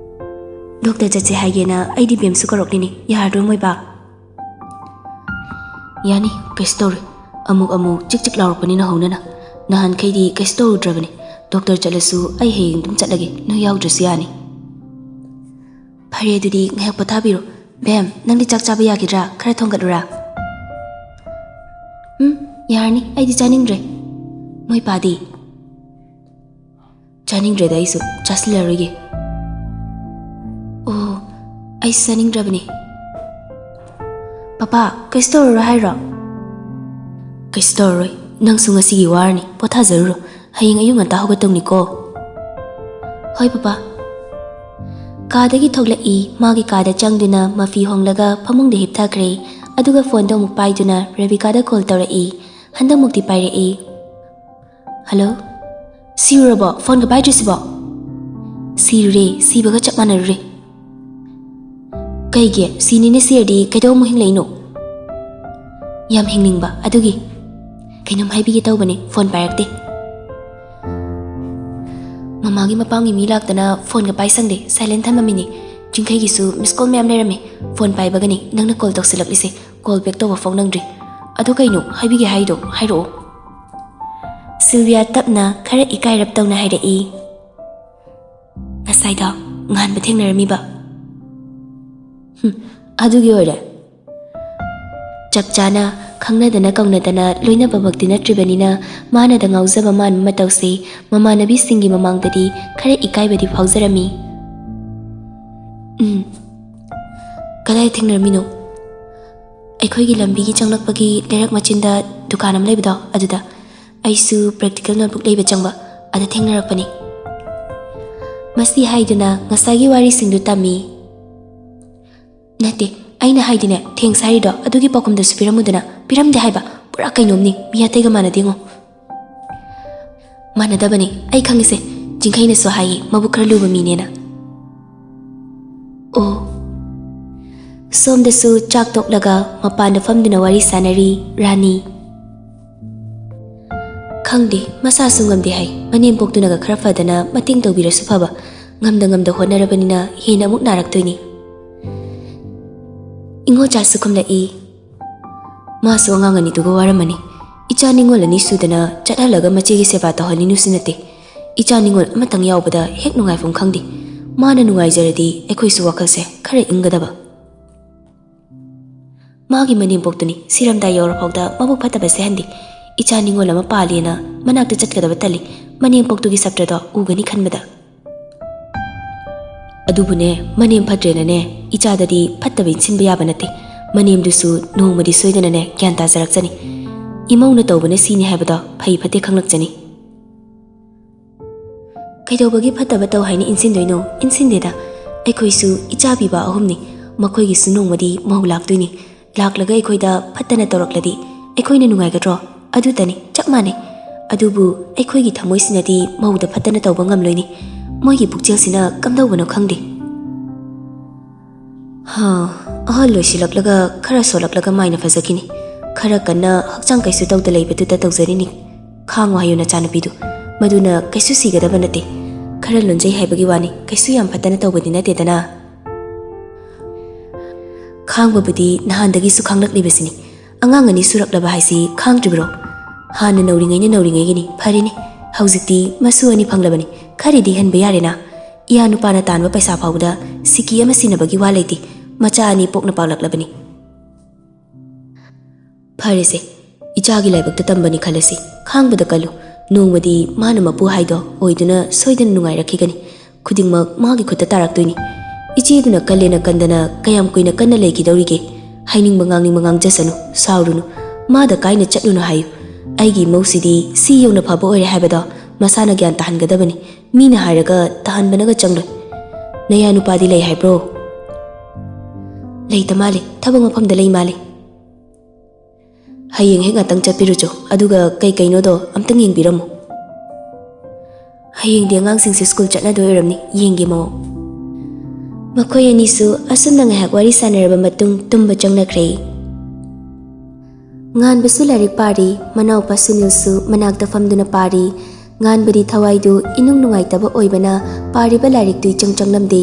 "ꯗꯣꯛꯇꯔ ꯆꯠꯁꯦ ꯍꯥꯏꯒꯦꯅ ꯑꯩꯗꯤ ꯕꯦꯝꯁꯨ ꯀꯧꯔꯛꯂꯤꯅꯤ, ꯌꯥꯔꯗ꯭ꯔꯣ ꯃꯣꯏꯕꯥ?" ꯌꯥꯅꯤ, ꯀꯩꯁꯨ ꯇꯧꯔꯣꯏ꯫ ꯑꯃꯨꯛ ꯑꯃꯨꯛ ꯆꯤꯛ ꯆꯤꯛ ꯂꯥꯎꯔꯛꯄꯅꯤꯅ ꯍꯧꯅꯅ꯫ ꯅꯍꯥꯟꯈꯩꯗꯤ ꯀꯩꯁꯨ ꯇꯧꯔꯨꯗ꯭ꯔꯕꯅꯤ꯫ ꯗꯣꯛꯇꯔ ꯆꯠꯂꯁꯨ ꯑꯩ ꯍꯌꯦꯡ ꯑꯗꯨꯝ ꯆꯠꯂꯒꯦ, ꯅꯣꯏ ꯌꯥꯎꯗ꯭ꯔꯁꯨ ꯌꯥꯅꯤ꯫ ꯐꯔꯦ, ꯑꯗꯨꯗꯤ ꯉꯥꯏꯍꯥꯛ ꯄꯣꯊꯥꯕꯤꯔꯣ꯫ ꯕꯦꯝ, ꯅꯪꯗꯤ ꯆꯥꯛ ꯆꯥꯕ ꯌꯥꯈꯤꯗ꯭ꯔꯥ? ꯈꯔ ꯊꯣꯡꯒꯠꯂꯨꯔꯥ? ꯎꯝ, ꯌꯥꯔꯅꯤ, ꯑꯩꯗꯤ ꯆꯥꯅꯤꯡꯗ꯭ꯔꯦ꯫ ꯃꯣꯏ ꯄꯥꯗꯤ? ꯆꯥꯅꯤꯡꯗ꯭ꯔꯦꯗ, ꯑꯩꯁꯨ ꯆꯥꯁꯤꯜꯂꯔꯣꯏꯒꯦ꯫ ꯑꯣ, ꯑꯩꯁꯨ ꯆꯥꯅꯤꯡꯗ꯭ꯔꯕꯅꯦ꯫ ꯄꯄꯥ, ꯀꯩꯁꯨ ꯇꯧꯔꯔꯣꯏ ꯍꯥꯏꯔꯣ? ꯀꯩꯁꯨ ꯇꯧꯔꯔꯣꯏ, ꯅꯪꯁꯨ ꯉꯁꯤꯒꯤ ꯋꯥꯔꯅꯤ, ꯄꯣꯊꯥꯖꯔꯨꯔꯣ꯫ ꯍꯌꯦꯡ ꯑꯌꯨꯛ ꯉꯟꯇꯥ ꯍꯧꯒꯠꯇꯧꯅꯤꯀꯣ꯫ ꯍꯣꯏ ꯄꯄꯥ꯫ ꯀꯥꯗꯒꯤ ꯊꯣꯛꯂꯛꯏ, ꯃꯥꯒꯤ ꯀꯥꯗ ꯆꯪꯗꯨꯅ ꯃꯐꯤ ꯍꯣꯡꯂꯒ ꯐꯃꯨꯡꯗ ꯍꯤꯞꯊꯈ꯭ꯔꯦ꯫ ꯑꯗꯨꯒ ꯐꯣꯟꯗꯣ ꯑꯃꯨꯛ ꯄꯥꯏꯗꯨꯅ ꯔꯦꯕꯤꯀꯥꯗ ꯀꯣꯜ ꯇꯧꯔꯛꯏ꯫ ꯍꯟꯗꯛꯃꯨꯛꯇꯤ ꯄꯥꯏꯔꯛꯏ꯫ ꯍꯜꯂꯣ? ꯁꯤꯔꯨꯔꯕꯣ? ꯐꯣꯟꯒ ꯄꯥꯏꯗ꯭ꯔꯤꯁꯤꯕꯣ? ꯁꯤꯔꯨꯔꯦ, ꯁꯤꯕꯒ ꯆꯞ ꯃꯥꯟꯅꯔꯨꯔꯦ꯫ ꯀꯩꯒꯤ? ꯁꯤꯅꯤꯅ ꯁꯤꯔꯗꯤ ꯀꯩꯗꯧ ꯑꯃꯨꯛ ꯍꯤꯡꯂꯛꯏꯅꯣ? ꯌꯥꯝ ꯍꯤꯡꯅꯤꯡꯕ ꯑꯗꯨꯒꯤ꯫ ꯀꯩꯅꯣꯝ ꯍꯥꯏꯕꯤꯒꯦ ꯇꯧꯕꯅꯦ, ꯐꯣꯟ ꯄꯥꯏꯔꯛꯇꯦ꯫ ꯃꯃꯥꯒꯤ ꯃꯄꯥꯝꯒꯤ ꯃꯤ ꯂꯥꯛꯇꯅ ꯐꯣꯟꯒ ꯄꯥꯏ ꯁꯪꯗꯦ, ꯁꯥꯏꯂꯦꯟ ꯊꯝꯃꯝꯃꯤꯅꯦ꯫ ꯆꯤꯡꯈꯩꯒꯤꯁꯨ ꯃꯤꯁ ꯀꯣꯜ ꯃꯌꯥꯝ ꯂꯩꯔꯝꯃꯦ, ꯐꯣꯟ ꯄꯥꯏꯕꯒꯅꯤ ꯅꯪꯅ ꯀꯣꯜ ꯇꯧꯁꯤꯜꯂꯛꯂꯤꯁꯦ꯫ ꯀꯣꯜ ꯕꯦꯛ ꯇꯧꯕ ꯐꯥꯎ ꯅꯪꯗ꯭ꯔꯤ꯫ ꯑꯗꯨ ꯀꯩꯅꯣ ꯍꯥꯏꯕꯤꯒꯦ ꯍꯥꯏꯗꯣ? ꯍꯥꯏꯔꯛꯑꯣ꯫ ꯁꯤꯜꯚꯤꯌꯥ ꯇꯞꯅ, ꯈꯔ ꯏꯀꯥꯏꯔꯞ ꯇꯧꯅ ꯍꯥꯏꯔꯛꯏ꯫ ꯉꯁꯥꯏꯗꯣ ꯉꯍꯥꯟꯕ ꯊꯦꯡꯅꯔꯝꯃꯤꯕ꯫ ꯍꯨꯝ, ꯑꯗꯨꯒꯤ ꯑꯣꯏꯔꯦ꯫ ꯆꯞ ꯆꯥꯅ ꯈꯪꯅꯗꯅ ꯀꯧꯅꯗꯅ ꯂꯣꯏꯅꯕꯃꯛꯇꯤ ꯅꯠꯇ꯭ꯔꯤꯕꯅꯤꯅ, ꯃꯥꯅꯗ ꯉꯥꯎꯖꯕ ꯃꯥꯟꯕ ꯃꯇꯧꯁꯤ ꯃꯃꯥꯟꯅꯕꯤꯁꯤꯡꯒꯤ ꯃꯃꯥꯡꯗꯗꯤ ꯈꯔ ꯏꯀꯥꯏꯕꯗꯤ ꯐꯥꯎꯖꯔꯝꯃꯤ꯫ ꯎꯝ, ꯀꯗꯥꯏ ꯊꯦꯡꯅꯔꯝꯃꯤꯅꯣ? ꯑꯩꯈꯣꯏꯒꯤ ꯂꯝꯕꯤꯒꯤ ꯆꯪꯂꯛꯄꯒꯤ ꯂꯩꯔꯛ ꯃꯆꯤꯟꯗ ꯗꯨꯀꯥꯟ ꯑꯃ ꯂꯩꯕꯗꯣ, ꯑꯗꯨꯗ꯫ ꯑꯩꯁꯨ ꯄ꯭ꯔꯦꯛꯇꯤꯀꯦꯜ ꯅꯣꯠꯕꯨꯛ ꯂꯩꯕ ꯆꯪꯕ, ꯑꯗ ꯊꯦꯡꯅꯔꯛꯄꯅꯤ꯫ ꯃꯁꯤ ꯍꯥꯏꯗꯨꯅ ꯉꯁꯥꯏꯒꯤ ꯋꯥꯔꯤꯁꯤꯡꯗꯨ ꯇꯝꯃꯤ꯫ ꯅꯠꯇꯦ, ꯑꯩꯅ ꯍꯥꯏꯗꯤꯅꯦ, ꯊꯦꯡꯁ ꯍꯥꯏꯔꯤꯗꯣ ꯑꯗꯨꯒꯤ ꯄꯥꯎꯈꯨꯝꯗꯨꯁꯨ ꯄꯤꯔꯝꯃꯨꯗꯅ꯫ ꯄꯤꯔꯝꯗꯦ ꯍꯥꯏꯕ, ꯄꯨꯔꯥ ꯀꯩꯅꯣꯝꯅꯤ, ꯃꯤ ꯑꯇꯩꯒ ꯃꯥꯟꯅꯗꯦꯉꯣ꯫ ꯃꯥꯟꯅꯗꯕꯅꯤ, ꯑꯩ ꯈꯪꯉꯤꯁꯦ꯫ ꯆꯤꯡꯈꯩꯅꯁꯨ ꯍꯥꯏꯌꯦ ꯃꯕꯨꯛ ꯈꯔ ꯂꯨꯕ ꯃꯤꯅꯦꯅ꯫ ꯑꯣ꯫ ꯁꯣꯝꯗꯁꯨ ꯆꯥꯛ ꯇꯣꯛꯂꯒ ꯃꯄꯥꯟꯗ ꯐꯝꯗꯨꯅ ꯋꯥꯔꯤ ꯁꯥꯟꯅꯔꯤ ꯔꯥꯅꯤ꯫ ꯈꯪꯗꯦ, ꯃꯁꯥꯁꯨ ꯉꯝꯗꯦ ꯍꯥꯏ꯫ ꯃꯅꯦꯝꯄꯣꯛꯇꯨꯅꯒ ꯈꯔ ꯐꯗꯅ ꯃꯇꯦꯡ ꯇꯧꯕꯤꯔꯁꯨ ꯐꯕ꯫ ꯉꯝꯗ ꯉꯝꯗ ꯍꯣꯠꯅꯔꯕꯅꯤꯅ ꯍꯦꯟꯅ ꯑꯃꯨꯛ ꯅꯥꯔꯛꯇꯣꯏꯅꯤ꯫ ꯏꯉꯣꯆꯥꯁꯨ ꯈꯨꯝꯂꯛꯏ꯫ ꯃꯥꯁꯨ ꯑꯉꯥꯡ ꯑꯅꯤꯗꯨꯒ ꯋꯥꯔꯝꯃꯅꯤ꯫ ꯏꯆꯥ ꯅꯤꯉꯣꯜ ꯑꯅꯤ ꯁꯨꯗꯅ ꯆꯠꯍꯜꯂꯒ ꯃꯆꯦꯒꯤ ꯁꯦꯕꯥ ꯇꯧꯍꯜꯂꯤꯅꯨꯁꯨ ꯅꯠꯇꯦ꯫ ꯏꯆꯥ ꯅꯤꯉꯣꯜ ꯑꯃꯇꯪ ꯌꯥꯎꯕꯗ ꯍꯦꯛ ꯅꯨꯡꯉꯥꯏꯐꯝ ꯈꯪꯗꯦ꯫ ꯃꯥꯅ ꯅꯨꯡꯉꯥꯏꯖꯔꯗꯤ ꯑꯩꯈꯣꯏꯁꯨ ꯋꯥꯈꯜꯁꯦ ꯈꯔ ꯏꯪꯒꯗꯕ꯫ ꯃꯥꯒꯤ ꯃꯅꯦꯝꯄꯣꯛꯇꯨꯅꯤ ꯁꯤꯔꯝꯗꯥꯏ ꯌꯧꯔꯐꯥꯎꯗ ꯃꯕꯨꯛ ꯐꯠꯇꯕꯁꯦ ꯍꯟꯗꯦ꯫ ꯏꯆꯥ ꯅꯤꯉꯣꯜ ꯑꯃ ꯄꯥꯜꯂꯦꯅ ꯃꯅꯥꯛꯇ ꯆꯠꯀꯗꯕ ꯇꯜꯂꯤ꯫ ꯃꯅꯦꯝꯄꯣꯛꯇꯨꯒꯤ ꯁꯞꯇ꯭ꯔꯗꯣ ꯎꯒꯅꯤ ꯈꯟꯕꯗ꯫ ꯑꯗꯨꯕꯨꯅꯦ, ꯃꯅꯦꯝ ꯐꯠꯇ꯭ꯔꯦꯅꯅꯦ, ꯏꯆꯥꯗꯗꯤ ꯐꯠꯇꯕ ꯏꯟꯁꯤꯟꯕ ꯌꯥꯕ ꯅꯠꯇꯦ꯫ ꯃꯅꯦꯝꯗꯨꯁꯨ ꯅꯣꯡꯃꯗꯤ ꯁꯣꯏꯗꯅꯅꯦ ꯒ꯭ꯌꯥꯟ ꯇꯥꯖꯔꯛꯆꯅꯤ꯫ ꯏꯃꯧꯅ ꯇꯧꯕꯅ ꯁꯤꯅꯤ ꯍꯥꯏꯕꯗꯣ ꯐꯩ ꯐꯠꯇꯦ ꯈꯪꯂꯛꯆꯅꯤ꯫ ꯀꯩꯗꯧꯕꯒꯤ ꯐꯠꯇꯕ ꯇꯧ ꯍꯥꯏꯅ ꯏꯟꯁꯤꯟꯗꯣꯏꯅꯣ? ꯏꯟꯁꯤꯟꯗꯦꯗ꯫ ꯑꯩꯈꯣꯏꯁꯨ ꯏꯆꯥ ꯄꯤꯕ ꯑꯍꯨꯝꯅꯤ꯫ ꯃꯈꯣꯏꯒꯤꯁꯨ ꯅꯣꯡꯃꯗꯤ ꯃꯧ ꯂꯥꯛꯇꯣꯏꯅꯤ꯫ ꯂꯥꯛꯂꯒ ꯑꯩꯈꯣꯏꯗ ꯐꯠꯇꯅ ꯇꯧꯔꯛꯂꯗꯤ ꯑꯩꯈꯣꯏꯅ ꯅꯨꯡꯉꯥꯏꯒꯗ꯭ꯔꯣ? ꯑꯗꯨꯇꯅꯤ, ꯆꯞ ꯃꯥꯟꯅꯩ꯫ ꯑꯗꯨꯕꯨ ꯑꯩꯈꯣꯏꯒꯤ ꯊꯃꯣꯏꯁꯤꯅꯗꯤ ꯃꯧꯗ ꯐꯠꯇꯅ ꯇꯧꯕ ꯉꯝꯂꯣꯏꯅꯦ꯫ ꯃꯣꯏꯒꯤ ꯄꯨꯛꯆꯦꯜꯁꯤꯅ ꯀꯝꯗꯧꯕꯅꯣ ꯈꯪꯗꯦ꯫ ꯍꯥ, ꯑꯍꯜ ꯂꯣꯏꯁꯤꯜꯂꯛꯂꯒ ꯈꯔ ꯁꯣꯜꯂꯛꯂꯒ ꯃꯥꯏꯅ ꯐꯖꯈꯤꯅꯤ꯫ ꯈꯔ ꯀꯟꯅ ꯍꯛꯆꯥꯡ ꯀꯩꯁꯨ ꯇꯧꯗ ꯂꯩꯕꯗꯨꯗ ꯇꯧꯖꯔꯤꯅꯤ꯫ ꯈꯥꯡꯉꯨ ꯍꯥꯏꯌꯨ ꯅꯆꯥꯅꯨꯄꯤꯗꯨ꯫ ꯃꯗꯨꯅ ꯀꯩꯁꯨ ꯁꯤꯒꯗꯕ ꯅꯠꯇꯦ꯫ ꯈꯔ ꯂꯣꯟꯖꯩ ꯍꯥꯏꯕꯒꯤ ꯋꯥꯅꯤ, ꯀꯩꯁꯨ ꯌꯥꯝ ꯐꯠꯇꯅ ꯇꯧꯕꯗꯤ ꯅꯠꯇꯦꯗꯅ꯫ ꯈꯥꯡꯕꯕꯨꯗꯤ ꯅꯍꯥꯟꯗꯒꯤꯁꯨ ꯈꯥꯡꯂꯛꯂꯤꯕꯁꯤꯅꯤ꯫ ꯑꯉꯥꯡ ꯑꯅꯤ ꯁꯨꯔꯛꯂꯕ ꯍꯥꯏꯁꯤ ꯈꯥꯡꯗ꯭ꯔꯤꯕ꯭ꯔꯣ? ꯍꯥꯟꯅ ꯅꯧꯔꯤꯉꯩꯅ ꯅꯧꯔꯤꯉꯩꯒꯤꯅꯤ, ꯐꯔꯦꯅꯦ꯫ ꯍꯧꯖꯤꯛꯇꯤ ꯃꯁꯨ ꯑꯅꯤ ꯐꯪꯂꯕꯅꯤ, ꯈꯔꯗꯤ ꯍꯟꯕ ꯌꯥꯔꯦꯅ꯫ ꯏꯌꯥ ꯅꯨꯄꯥꯅ ꯇꯥꯟꯕ ꯄꯩꯁꯥ ꯐꯥꯎꯕꯗ ꯁꯤꯀꯤ ꯑꯃ ꯁꯤꯟꯅꯕꯒꯤ ꯋꯥ ꯂꯩꯇꯦ꯫ ꯃꯆꯥ ꯑꯅꯤ ꯄꯣꯛꯅ ꯄꯥꯛꯂꯛꯂꯕꯅꯤ꯫ ꯐꯔꯦꯁꯦ, ꯏꯆꯥꯒꯤ ꯂꯥꯏꯕꯛꯇ ꯇꯝꯕꯅꯤ ꯈꯜꯂꯁꯤ꯫ ꯈꯥꯡꯕꯗ ꯀꯜꯂꯨ꯫ ꯅꯣꯡꯃꯗꯤ ꯃꯥꯅ ꯃꯄꯨ ꯍꯥꯏꯗꯣ ꯑꯣꯏꯗꯨꯅ ꯁꯣꯏꯗꯅ ꯅꯨꯡꯉꯥꯏꯔꯛꯈꯤꯒꯅꯤ꯫ ꯈꯨꯗꯤꯡꯃꯛ ꯃꯥꯒꯤ ꯈꯨꯠꯇ ꯇꯥꯔꯛꯇꯣꯏꯅꯤ꯫ ꯏꯆꯦꯗꯨꯅ ꯀꯜꯂꯦꯅ ꯀꯟꯗꯅ ꯀꯌꯥꯝ ꯀꯨꯏꯅ ꯀꯟꯅ ꯂꯩꯈꯤꯗꯧꯔꯤꯒꯦ? ꯍꯥꯏꯅꯤꯡꯕ ꯉꯥꯡꯅꯤꯡꯕ ꯉꯥꯡꯖꯁꯅꯨ, ꯁꯥꯎꯔꯨꯅꯨ꯫ ꯃꯥꯗ ꯀꯥꯏꯅ ꯆꯠꯂꯨꯅꯨ ꯍꯥꯏꯌꯨ꯫ ꯑꯩꯒꯤ ꯏꯃꯧꯁꯤꯗꯤ ꯁꯤ ꯌꯧꯅ ꯐꯕ ꯑꯣꯏꯔꯦ ꯍꯥꯏꯕꯗꯣ ꯃꯁꯥꯅ ꯒ꯭ꯌꯥꯟ ꯇꯥꯍꯟꯒꯗꯕꯅꯤ꯫ ꯃꯤꯅ ꯍꯥꯏꯔꯒ ꯇꯥꯍꯟꯕꯅꯒ ꯆꯪꯂꯣꯏ꯫ ꯅꯌꯥ ꯅꯨꯄꯥꯗꯤ ꯂꯩ ꯍꯥꯏꯕ꯭ꯔꯣ? ꯂꯩꯇ ꯃꯥꯜꯂꯦ, ꯊꯕꯛ ꯃꯐꯝꯗ ꯂꯩ ꯃꯥꯜꯂꯦ꯫ ꯍꯌꯦꯡ ꯍꯦꯛ ꯉꯥꯛꯇꯪ ꯆꯠꯄꯤꯔꯨꯆꯣ, ꯑꯗꯨꯒ ꯀꯩ ꯀꯩꯅꯣꯗꯣ ꯑꯝꯇꯪ ꯌꯦꯡꯕꯤꯔꯝꯃꯨ꯫ ꯍꯌꯦꯡꯗꯤ ꯑꯉꯥꯡꯁꯤꯡꯁꯦ ꯁ꯭ꯀꯨꯜ ꯆꯠꯅꯗꯣꯏ ꯑꯣꯏꯔꯝꯅꯤ, ꯌꯦꯡꯒꯦ ꯃꯑꯣꯡ꯫ ꯃꯈꯣꯏ ꯑꯅꯤꯁꯨ ꯑꯁꯨꯝꯅ ꯉꯥꯏꯍꯥꯛ ꯋꯥꯔꯤ ꯁꯥꯟꯅꯔꯕ ꯃꯇꯨꯡ ꯇꯨꯝꯕ ꯆꯪꯅꯈ꯭ꯔꯦ꯫ ꯉꯥꯟꯕꯁꯨ ꯂꯥꯏꯔꯤꯛ ꯄꯥꯔꯤ, ꯃꯅꯥꯎꯄꯥ ꯁꯨꯅꯤꯜꯁꯨ ꯃꯅꯥꯛꯇ ꯐꯝꯗꯨꯅ ꯄꯥꯔꯤ꯫ ꯉꯥꯟꯕꯗꯤ ꯊꯋꯥꯏꯗꯨ ꯏꯅꯨꯡ ꯅꯨꯡꯉꯥꯏꯇꯕ ꯑꯣꯏꯕꯅ ꯄꯥꯔꯤꯕ ꯂꯥꯏꯔꯤꯛꯇꯨ ꯏꯆꯪ ꯆꯪꯂꯝꯗꯦ꯫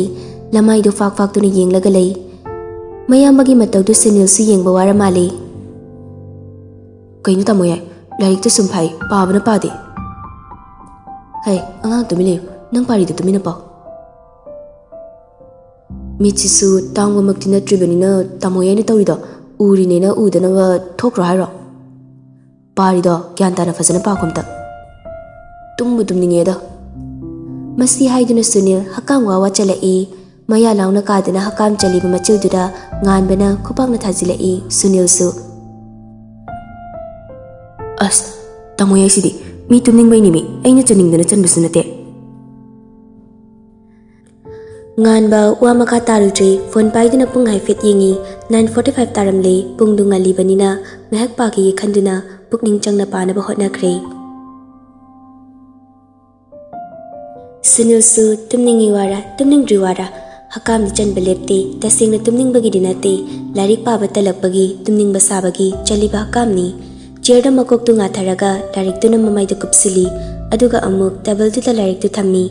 ꯂꯃꯥꯏꯗꯨ ꯐꯥꯛ ꯐꯥꯛꯇꯨꯅ ꯌꯦꯡꯂꯒ ꯂꯩ꯫ ꯃꯌꯥꯝꯕꯒꯤ ꯃꯇꯧꯗꯨ ꯁꯨꯅꯤꯜꯁꯨ ꯌꯦꯡꯕ ꯋꯥꯔ ꯃꯥꯜꯂꯤ꯫ ꯀꯩꯅꯣ ꯇꯥꯃꯣ ꯌꯥꯏ? ꯂꯥꯏꯔꯤꯛꯇ ꯁꯨꯝ ꯐꯥꯏ, ꯄꯥꯕꯅ ꯄꯥꯗꯦ꯫ ꯍꯩ, ꯑꯉꯥꯡ ꯇꯨꯃꯤꯟ ꯂꯩꯌꯨ, ꯅꯪ ꯄꯥꯔꯤꯗꯣ ꯇꯨꯃꯤꯟꯅ ꯄꯥꯎ꯫ ꯃꯤꯠꯁꯤꯁꯨ ꯇꯥꯡꯕꯃꯛꯇꯤ ꯅꯠꯇ꯭ꯔꯤꯕꯅꯤꯅ ꯇꯥꯃꯣ ꯌꯥꯏꯅ ꯇꯧꯔꯤꯗꯣ ꯎꯔꯤꯅꯦꯅ ꯎꯗꯅꯕ ꯊꯣꯛꯈ꯭ꯔꯣ ꯍꯥꯏꯔꯣ? ꯄꯥꯔꯤꯗꯣ ꯒ꯭ꯌꯥꯟ ꯇꯥꯅ ꯐꯖꯅ ꯄꯥꯈꯣ ꯑꯝꯇ꯫ ꯇꯨꯝꯕꯨ ꯇꯨꯝꯅꯤꯡꯉꯦꯗ꯫ ꯃꯁꯤ ꯍꯥꯏꯗꯨꯅ ꯁꯨꯅꯤꯜ ꯍꯛꯀꯥꯝ ꯋꯥ ꯋꯥ ꯆꯜꯂꯛꯏ꯫ ꯃꯌꯥ ꯂꯥꯎꯅ ꯀꯥꯗꯅ ꯍꯛꯀꯥꯝ ꯆꯜꯂꯤꯕ ꯃꯆꯤꯜꯗꯨꯗ ꯉꯥꯟꯕꯅ ꯈꯨꯄꯥꯛꯅ ꯊꯥꯖꯤꯜꯂꯛꯏ ꯁꯨꯅꯤꯜꯁꯨ꯫ ꯑꯁ, ꯇꯥꯃꯣ ꯌꯥꯏꯁꯤꯗꯤ ꯃꯤ ꯇꯨꯝꯅꯤꯡꯕꯩꯅꯤꯃꯤ, ꯑꯩꯅ ꯆꯟꯅꯤꯡꯗꯅ ꯆꯟꯕꯁꯨ ꯅꯠꯇꯦ꯫ ꯉꯥꯟꯕ ꯋꯥ ꯃꯈꯥ ꯇꯥꯔꯨꯗ꯭ꯔꯦ꯫ ꯐꯣꯟ ꯄꯥꯏꯗꯨꯅ ꯄꯨꯡ ꯍꯥꯏꯐꯦꯠ ꯌꯦꯡꯉꯤ꯫ Nine forty five ꯇꯥꯔꯝꯂꯦ꯫ ꯄꯨꯡꯗꯨ ꯉꯜꯂꯤꯕꯅꯤꯅ ꯉꯥꯏꯍꯥꯛ ꯄꯥꯈꯤꯒꯦ ꯈꯟꯗꯨꯅ ꯄꯨꯛꯅꯤꯡ ꯆꯪꯅ ꯄꯥꯅꯕ ꯍꯣꯠꯅꯈ꯭ꯔꯦ꯫ ꯁꯨꯅꯤꯜꯁꯨ ꯇꯨꯝꯅꯤꯡꯉꯤ ꯋꯥꯔꯥ, ꯇꯨꯝꯅꯤꯡꯗ꯭ꯔꯤ ꯋꯥꯔꯥ, ꯍꯛꯀꯥꯝꯗꯤ ꯆꯟꯕ ꯂꯦꯞꯇꯦ꯫ ꯇꯁꯦꯡꯅ ꯇꯨꯝꯅꯤꯡꯕꯒꯤꯗꯤ ꯅꯠꯇꯦ, ꯂꯥꯏꯔꯤꯛ ꯄꯥꯕ ꯇꯜꯂꯛꯄꯒꯤ, ꯇꯨꯝꯅꯤꯡꯕ ꯁꯥꯕꯒꯤ ꯆꯜꯂꯤꯕ ꯍꯛꯀꯥꯝꯅꯤ꯫ ꯆꯤꯌꯔꯗ ꯃꯀꯣꯛꯇꯨ ꯉꯥꯊꯔꯒ ꯂꯥꯏꯔꯤꯛꯇꯨꯅ ꯃꯃꯥꯏꯗ ꯀꯨꯞꯁꯤꯜꯂꯤ꯫ ꯑꯗꯨꯒ ꯑꯃꯨꯛ ꯇꯦꯕꯜꯗꯨꯗ ꯂꯥꯏꯔꯤꯛꯇꯨ ꯊꯝꯃꯤ꯫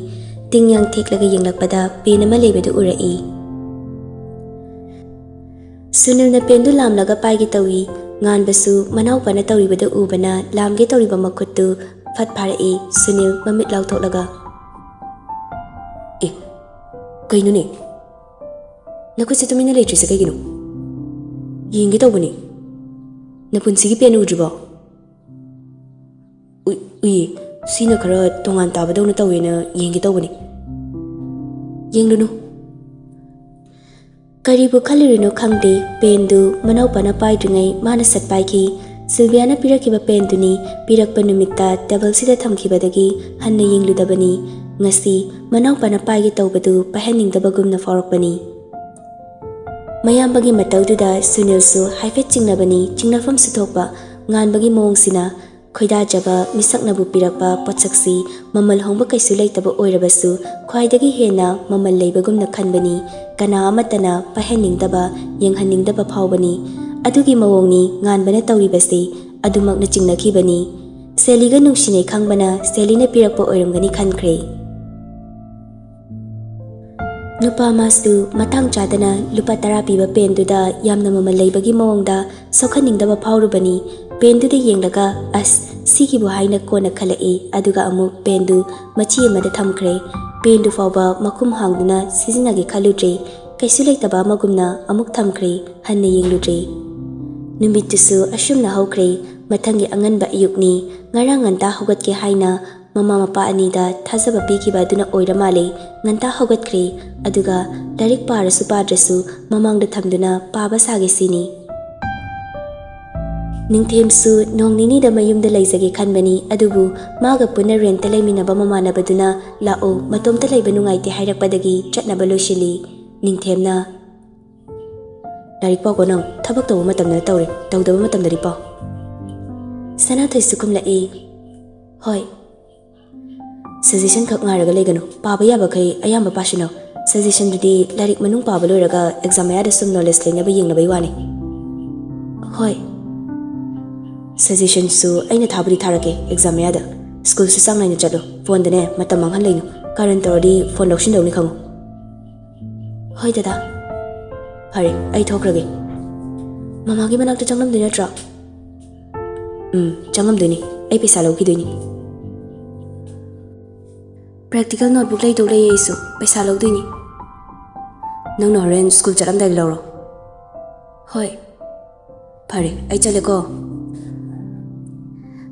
ꯇꯤꯡꯌꯥꯡ ꯊꯦꯛꯂꯒ ꯌꯦꯡꯂꯛꯄꯗ ꯄꯦꯟ ꯑꯃ ꯂꯩꯕꯗꯨ ꯎꯔꯛꯏ꯫ ꯁꯨꯅꯤꯜꯅ ꯄꯦꯟꯗꯨ ꯂꯥꯝꯂꯒ ꯄꯥꯏꯒꯦ ꯇꯧꯏ꯫ ꯉꯥꯟꯕꯁꯨ ꯃꯅꯥꯎꯄꯥꯅ ꯇꯧꯔꯤꯕꯗꯨ ꯎꯕꯅ ꯂꯥꯝꯒꯦ ꯇꯧꯔꯤꯕ ꯃꯈꯨꯠꯇꯨ ꯐꯠ ꯐꯥꯔꯛꯏ꯫ ꯁꯨꯅꯤꯜ ꯃꯃꯤꯠ ꯂꯥꯎꯊꯣꯛꯂꯒ, "ꯑꯦ, ꯀꯩꯅꯣꯅꯦ? ꯅꯈꯨꯠꯁꯦ ꯇꯨꯃꯤꯟꯅ ꯂꯩꯇ꯭ꯔꯤꯁꯦ ꯀꯩꯒꯤꯅꯣ? ꯌꯦꯡꯒꯦ ꯇꯧꯕꯅꯤ꯫ ꯅꯄꯨꯟꯁꯤꯒꯤ ꯄꯦꯟ ꯎꯗ꯭ꯔꯤꯕꯣ?" "ꯎꯏ, ꯎꯏꯌꯦ꯫ ꯁꯤꯅ ꯈꯔ ꯇꯣꯉꯥꯟ ꯇꯥꯕꯗꯧꯅ ꯇꯧꯋꯦꯅ ꯌꯦꯡꯒꯦ ꯇꯧꯕꯅꯤ꯫" "ꯌꯦꯡꯂꯨꯅꯨ꯫" ꯀꯔꯤꯕꯨ ꯈꯜꯂꯤꯔꯤꯅꯣ ꯈꯪꯗꯦ, ꯄꯦꯟꯗꯨ ꯃꯅꯥꯎꯄꯥꯅ ꯄꯥꯏꯗ꯭ꯔꯤꯉꯩ ꯃꯥꯅ ꯁꯠ ꯄꯥꯏꯈꯤ꯫ ꯁꯤꯜꯚꯤꯌꯥꯅ ꯄꯤꯔꯛꯈꯤꯕ ꯄꯦꯟꯗꯨꯅꯤ꯫ ꯄꯤꯔꯛꯄ ꯅꯨꯃꯤꯠꯇ ꯇꯦꯕꯜꯁꯤꯗ ꯊꯝꯈꯤꯕꯗꯒꯤ ꯍꯟꯅ ꯌꯦꯡꯂꯨꯗꯕꯅꯤ꯫ ꯉꯁꯤ ꯃꯅꯥꯎꯄꯥꯅ ꯄꯥꯏꯒꯦ ꯇꯧꯕꯗꯨ ꯄꯥꯏꯍꯟꯅꯤꯡꯗꯕꯒꯨꯝꯅ ꯐꯥꯎꯔꯛꯄꯅꯤ꯫ ꯃꯌꯥꯝꯕꯒꯤ ꯃꯇꯧꯗꯨꯗ ꯁꯨꯅꯤꯜꯁꯨ ꯍꯥꯏꯐꯦꯠ ꯆꯤꯡꯅꯕꯅꯤ꯫ ꯆꯤꯡꯅꯐꯝꯁꯨ ꯊꯣꯛꯄ꯫ ꯉꯥꯟꯕꯒꯤ ꯃꯑꯣꯡꯁꯤꯅ ꯈꯣꯏꯗꯥꯖꯕ ꯃꯤꯁꯛꯅꯕꯨ ꯄꯤꯔꯛꯄ ꯄꯣꯠꯁꯛꯁꯤ ꯃꯃꯜ ꯍꯣꯡꯕ ꯀꯩꯁꯨ ꯂꯩꯇꯕ ꯑꯣꯏꯔꯕꯁꯨ ꯈ꯭ꯋꯥꯏꯗꯒꯤ ꯍꯦꯟꯅ ꯃꯃꯜ ꯂꯩꯕꯒꯨꯝꯅ ꯈꯟꯕꯅꯤ꯫ ꯀꯅꯥ ꯑꯃꯠꯇꯅ ꯄꯥꯏꯍꯟꯅꯤꯡꯗꯕ, ꯌꯦꯡꯍꯟꯅꯤꯡꯗꯕ ꯐꯥꯎꯕꯅꯤ꯫ ꯑꯗꯨꯒꯤ ꯃꯑꯣꯡꯅꯤ ꯉꯥꯟꯕꯅ ꯇꯧꯔꯤꯕꯁꯤ꯫ ꯑꯗꯨꯃꯛꯅ ꯆꯤꯡꯅꯈꯤꯕꯅꯤ꯫ ꯁꯦꯂꯤꯒ ꯅꯨꯡꯁꯤꯅꯩ ꯈꯪꯕꯅ ꯁꯦꯂꯤꯅ ꯄꯤꯔꯛꯄ ꯑꯣꯏꯔꯝꯒꯅꯤ ꯈꯟꯈ꯭ꯔꯦ꯫ ꯅꯨꯄꯥ ꯃꯥꯁꯨ ꯃꯇꯥꯡ ꯆꯥꯗꯅ ꯂꯨꯄꯥ ꯇꯔꯥ ꯄꯤꯕ ꯄꯦꯟꯗꯨꯗ ꯌꯥꯝꯅ ꯃꯃꯜ ꯂꯩꯕꯒꯤ ꯃꯑꯣꯡꯗ ꯁꯣꯛꯍꯟꯅꯤꯡꯗꯕ ꯐꯥꯎꯔꯨꯕꯅꯤ꯫ ꯄꯦꯟꯗꯨꯗ ꯌꯦꯡꯂꯒ, "ꯑꯁ, ꯁꯤꯒꯤꯕꯨ" ꯍꯥꯏꯅ ꯀꯣꯟꯅ ꯈꯜꯂꯛꯏ꯫ ꯑꯗꯨꯒ ꯑꯃꯨꯛ ꯄꯦꯟꯗꯨ ꯃꯆꯤ ꯑꯃꯗ ꯊꯝꯈ꯭ꯔꯦ꯫ ꯄꯦꯟꯗꯨ ꯐꯥꯎꯕ ꯃꯈꯨꯝ ꯍꯥꯡꯗꯨꯅ ꯁꯤꯖꯤꯟꯅꯒꯦ ꯈꯜꯂꯨꯗ꯭ꯔꯦ꯫ ꯀꯩꯁꯨ ꯂꯩꯇꯕ ꯑꯃꯒꯨꯝꯅ ꯑꯃꯨꯛ ꯊꯝꯈ꯭ꯔꯦ꯫ ꯍꯟꯅ ꯌꯦꯡꯂꯨꯗ꯭ꯔꯦ꯫ ꯅꯨꯃꯤꯠꯇꯨꯁꯨ ꯑꯁꯨꯝꯅ ꯍꯧꯈ꯭ꯔꯦ꯫ ꯃꯊꯪꯒꯤ ꯑꯉꯟꯕ ꯑꯌꯨꯛꯅꯤ꯫ ꯉꯔꯥꯡ ꯉꯟꯇꯥ ꯍꯧꯒꯠꯀꯦ ꯍꯥꯏꯅ ꯃꯃꯥ ꯃꯄꯥ ꯑꯅꯤꯗ ꯊꯥꯖꯕ ꯄꯤꯈꯤꯕ ꯑꯗꯨꯅ ꯑꯣꯏꯔ ꯃꯥꯜꯂꯦ꯫ ꯉꯟꯇꯥ ꯍꯧꯒꯠꯈ꯭ꯔꯦ꯫ ꯑꯗꯨꯒ ꯂꯥꯏꯔꯤꯛ ꯄꯥꯔꯁꯨ ꯄꯥꯗ꯭ꯔꯁꯨ ꯃꯃꯥꯡꯗ ꯊꯝꯗꯨꯅ ꯄꯥꯕ ꯁꯥꯒꯦ ꯁꯤꯅꯤ꯫ ꯅꯤꯡꯊꯦꯝꯁꯨ ꯅꯣꯡ ꯅꯤꯅꯤꯗ ꯃꯌꯨꯝꯗ ꯂꯩꯖꯒꯦ ꯈꯟꯕꯅꯤ, ꯑꯗꯨꯕꯨ ꯃꯥꯒ ꯄꯨꯟꯅ ꯔꯦꯟꯠꯇ ꯂꯩꯃꯤꯟꯅꯕ ꯃꯃꯥꯟꯅꯕꯗꯨꯅ "ꯂꯥꯛꯑꯣ, ꯃꯇꯣꯝꯇ ꯂꯩꯕ ꯅꯨꯡꯉꯥꯏꯇꯦ" ꯍꯥꯏꯔꯛꯄꯗꯒꯤ ꯆꯠꯅꯕ ꯂꯣꯏꯁꯤꯜꯂꯤ꯫ ꯅꯤꯡꯊꯦꯝꯅ, "ꯂꯥꯏꯔꯤꯛ ꯄꯥꯎꯀꯣ ꯅꯪ, ꯊꯕꯛ ꯇꯧꯕ ꯃꯇꯝꯗꯅ ꯇꯧꯔꯦ, ꯇꯧꯗꯕ ꯃꯇꯝꯗꯗꯤ ꯄꯥꯎ꯫" ꯁꯅꯥꯊꯣꯏꯁꯨ ꯈꯨꯝꯂꯛꯏ, "ꯍꯣꯏ꯫" "ꯁꯖꯦꯁꯟ ꯈꯛ ꯉꯥꯏꯔꯒ ꯂꯩꯒꯅꯨ, ꯄꯥꯕ ꯌꯥꯕꯈꯩ ꯑꯌꯥꯝꯕ ꯄꯥꯁꯤꯟꯅꯧ꯫ ꯁꯖꯦꯁꯟꯗꯨꯗꯤ ꯂꯥꯏꯔꯤꯛ ꯃꯅꯨꯡ ꯄꯥꯕ ꯂꯣꯏꯔꯒ ꯑꯦꯛꯖꯥꯝ ꯃꯌꯥꯗ ꯁꯨꯝ ꯅꯣꯂꯦꯖ ꯂꯩꯅꯕ ꯌꯦꯡꯅꯕꯩ ꯋꯥꯅꯤ꯫" "ꯍꯣꯏ꯫" "ꯁꯖꯦꯁꯟꯁꯨ ꯑꯩꯅ ꯊꯥꯕꯨꯗꯤ ꯊꯥꯔꯛꯀꯦ ꯑꯦꯛꯖꯥꯝ ꯃꯌꯥꯗ꯫ ꯁ꯭ꯀꯨꯜꯁꯨ ꯆꯥꯡ ꯅꯥꯏꯅ ꯆꯠꯂꯨ, ꯐꯣꯟꯗꯅꯦ ꯃꯇꯝ ꯃꯥꯡꯍꯟ ꯂꯩꯅꯨ꯫ ꯀꯥꯔꯟ ꯇꯧꯔꯗꯤ ꯐꯣꯟ ꯂꯧꯁꯤꯟꯗꯧꯅꯤ ꯈꯪꯉꯨ꯫" "ꯍꯣꯏ ꯗꯗꯥ꯫" "ꯐꯔꯦ, ꯑꯩ ꯊꯣꯛꯈ꯭ꯔꯒꯦ꯫" "ꯃꯃꯥꯒꯤ ꯃꯅꯥꯛꯇ ꯆꯪꯂꯝꯗꯣꯏ ꯅꯠꯇ꯭ꯔꯣ?" "ꯎꯝ, ꯆꯪꯉꯝꯗꯣꯏꯅꯤ꯫ ꯑꯩ ꯄꯩꯁꯥ ꯂꯧꯈꯤꯗꯣꯏꯅꯤ꯫" "ꯄ꯭ꯔꯦꯛꯇꯤꯀꯦꯜ ꯅꯣꯠꯕꯨꯛ ꯂꯩꯗꯧ ꯂꯩꯌꯦ, ꯑꯩꯁꯨ ꯄꯩꯁꯥ ꯂꯧꯗꯣꯏꯅꯤ꯫" "ꯅꯪꯅ ꯍꯣꯔꯦꯟ ꯁ꯭ꯀꯨꯜ ꯆꯠꯂꯝꯗꯥꯏꯗ ꯂꯧꯔꯣ꯫" "ꯍꯣꯏ꯫" "ꯐꯔꯦ, ꯑꯩ ꯆꯠꯂꯦꯀꯣ꯫"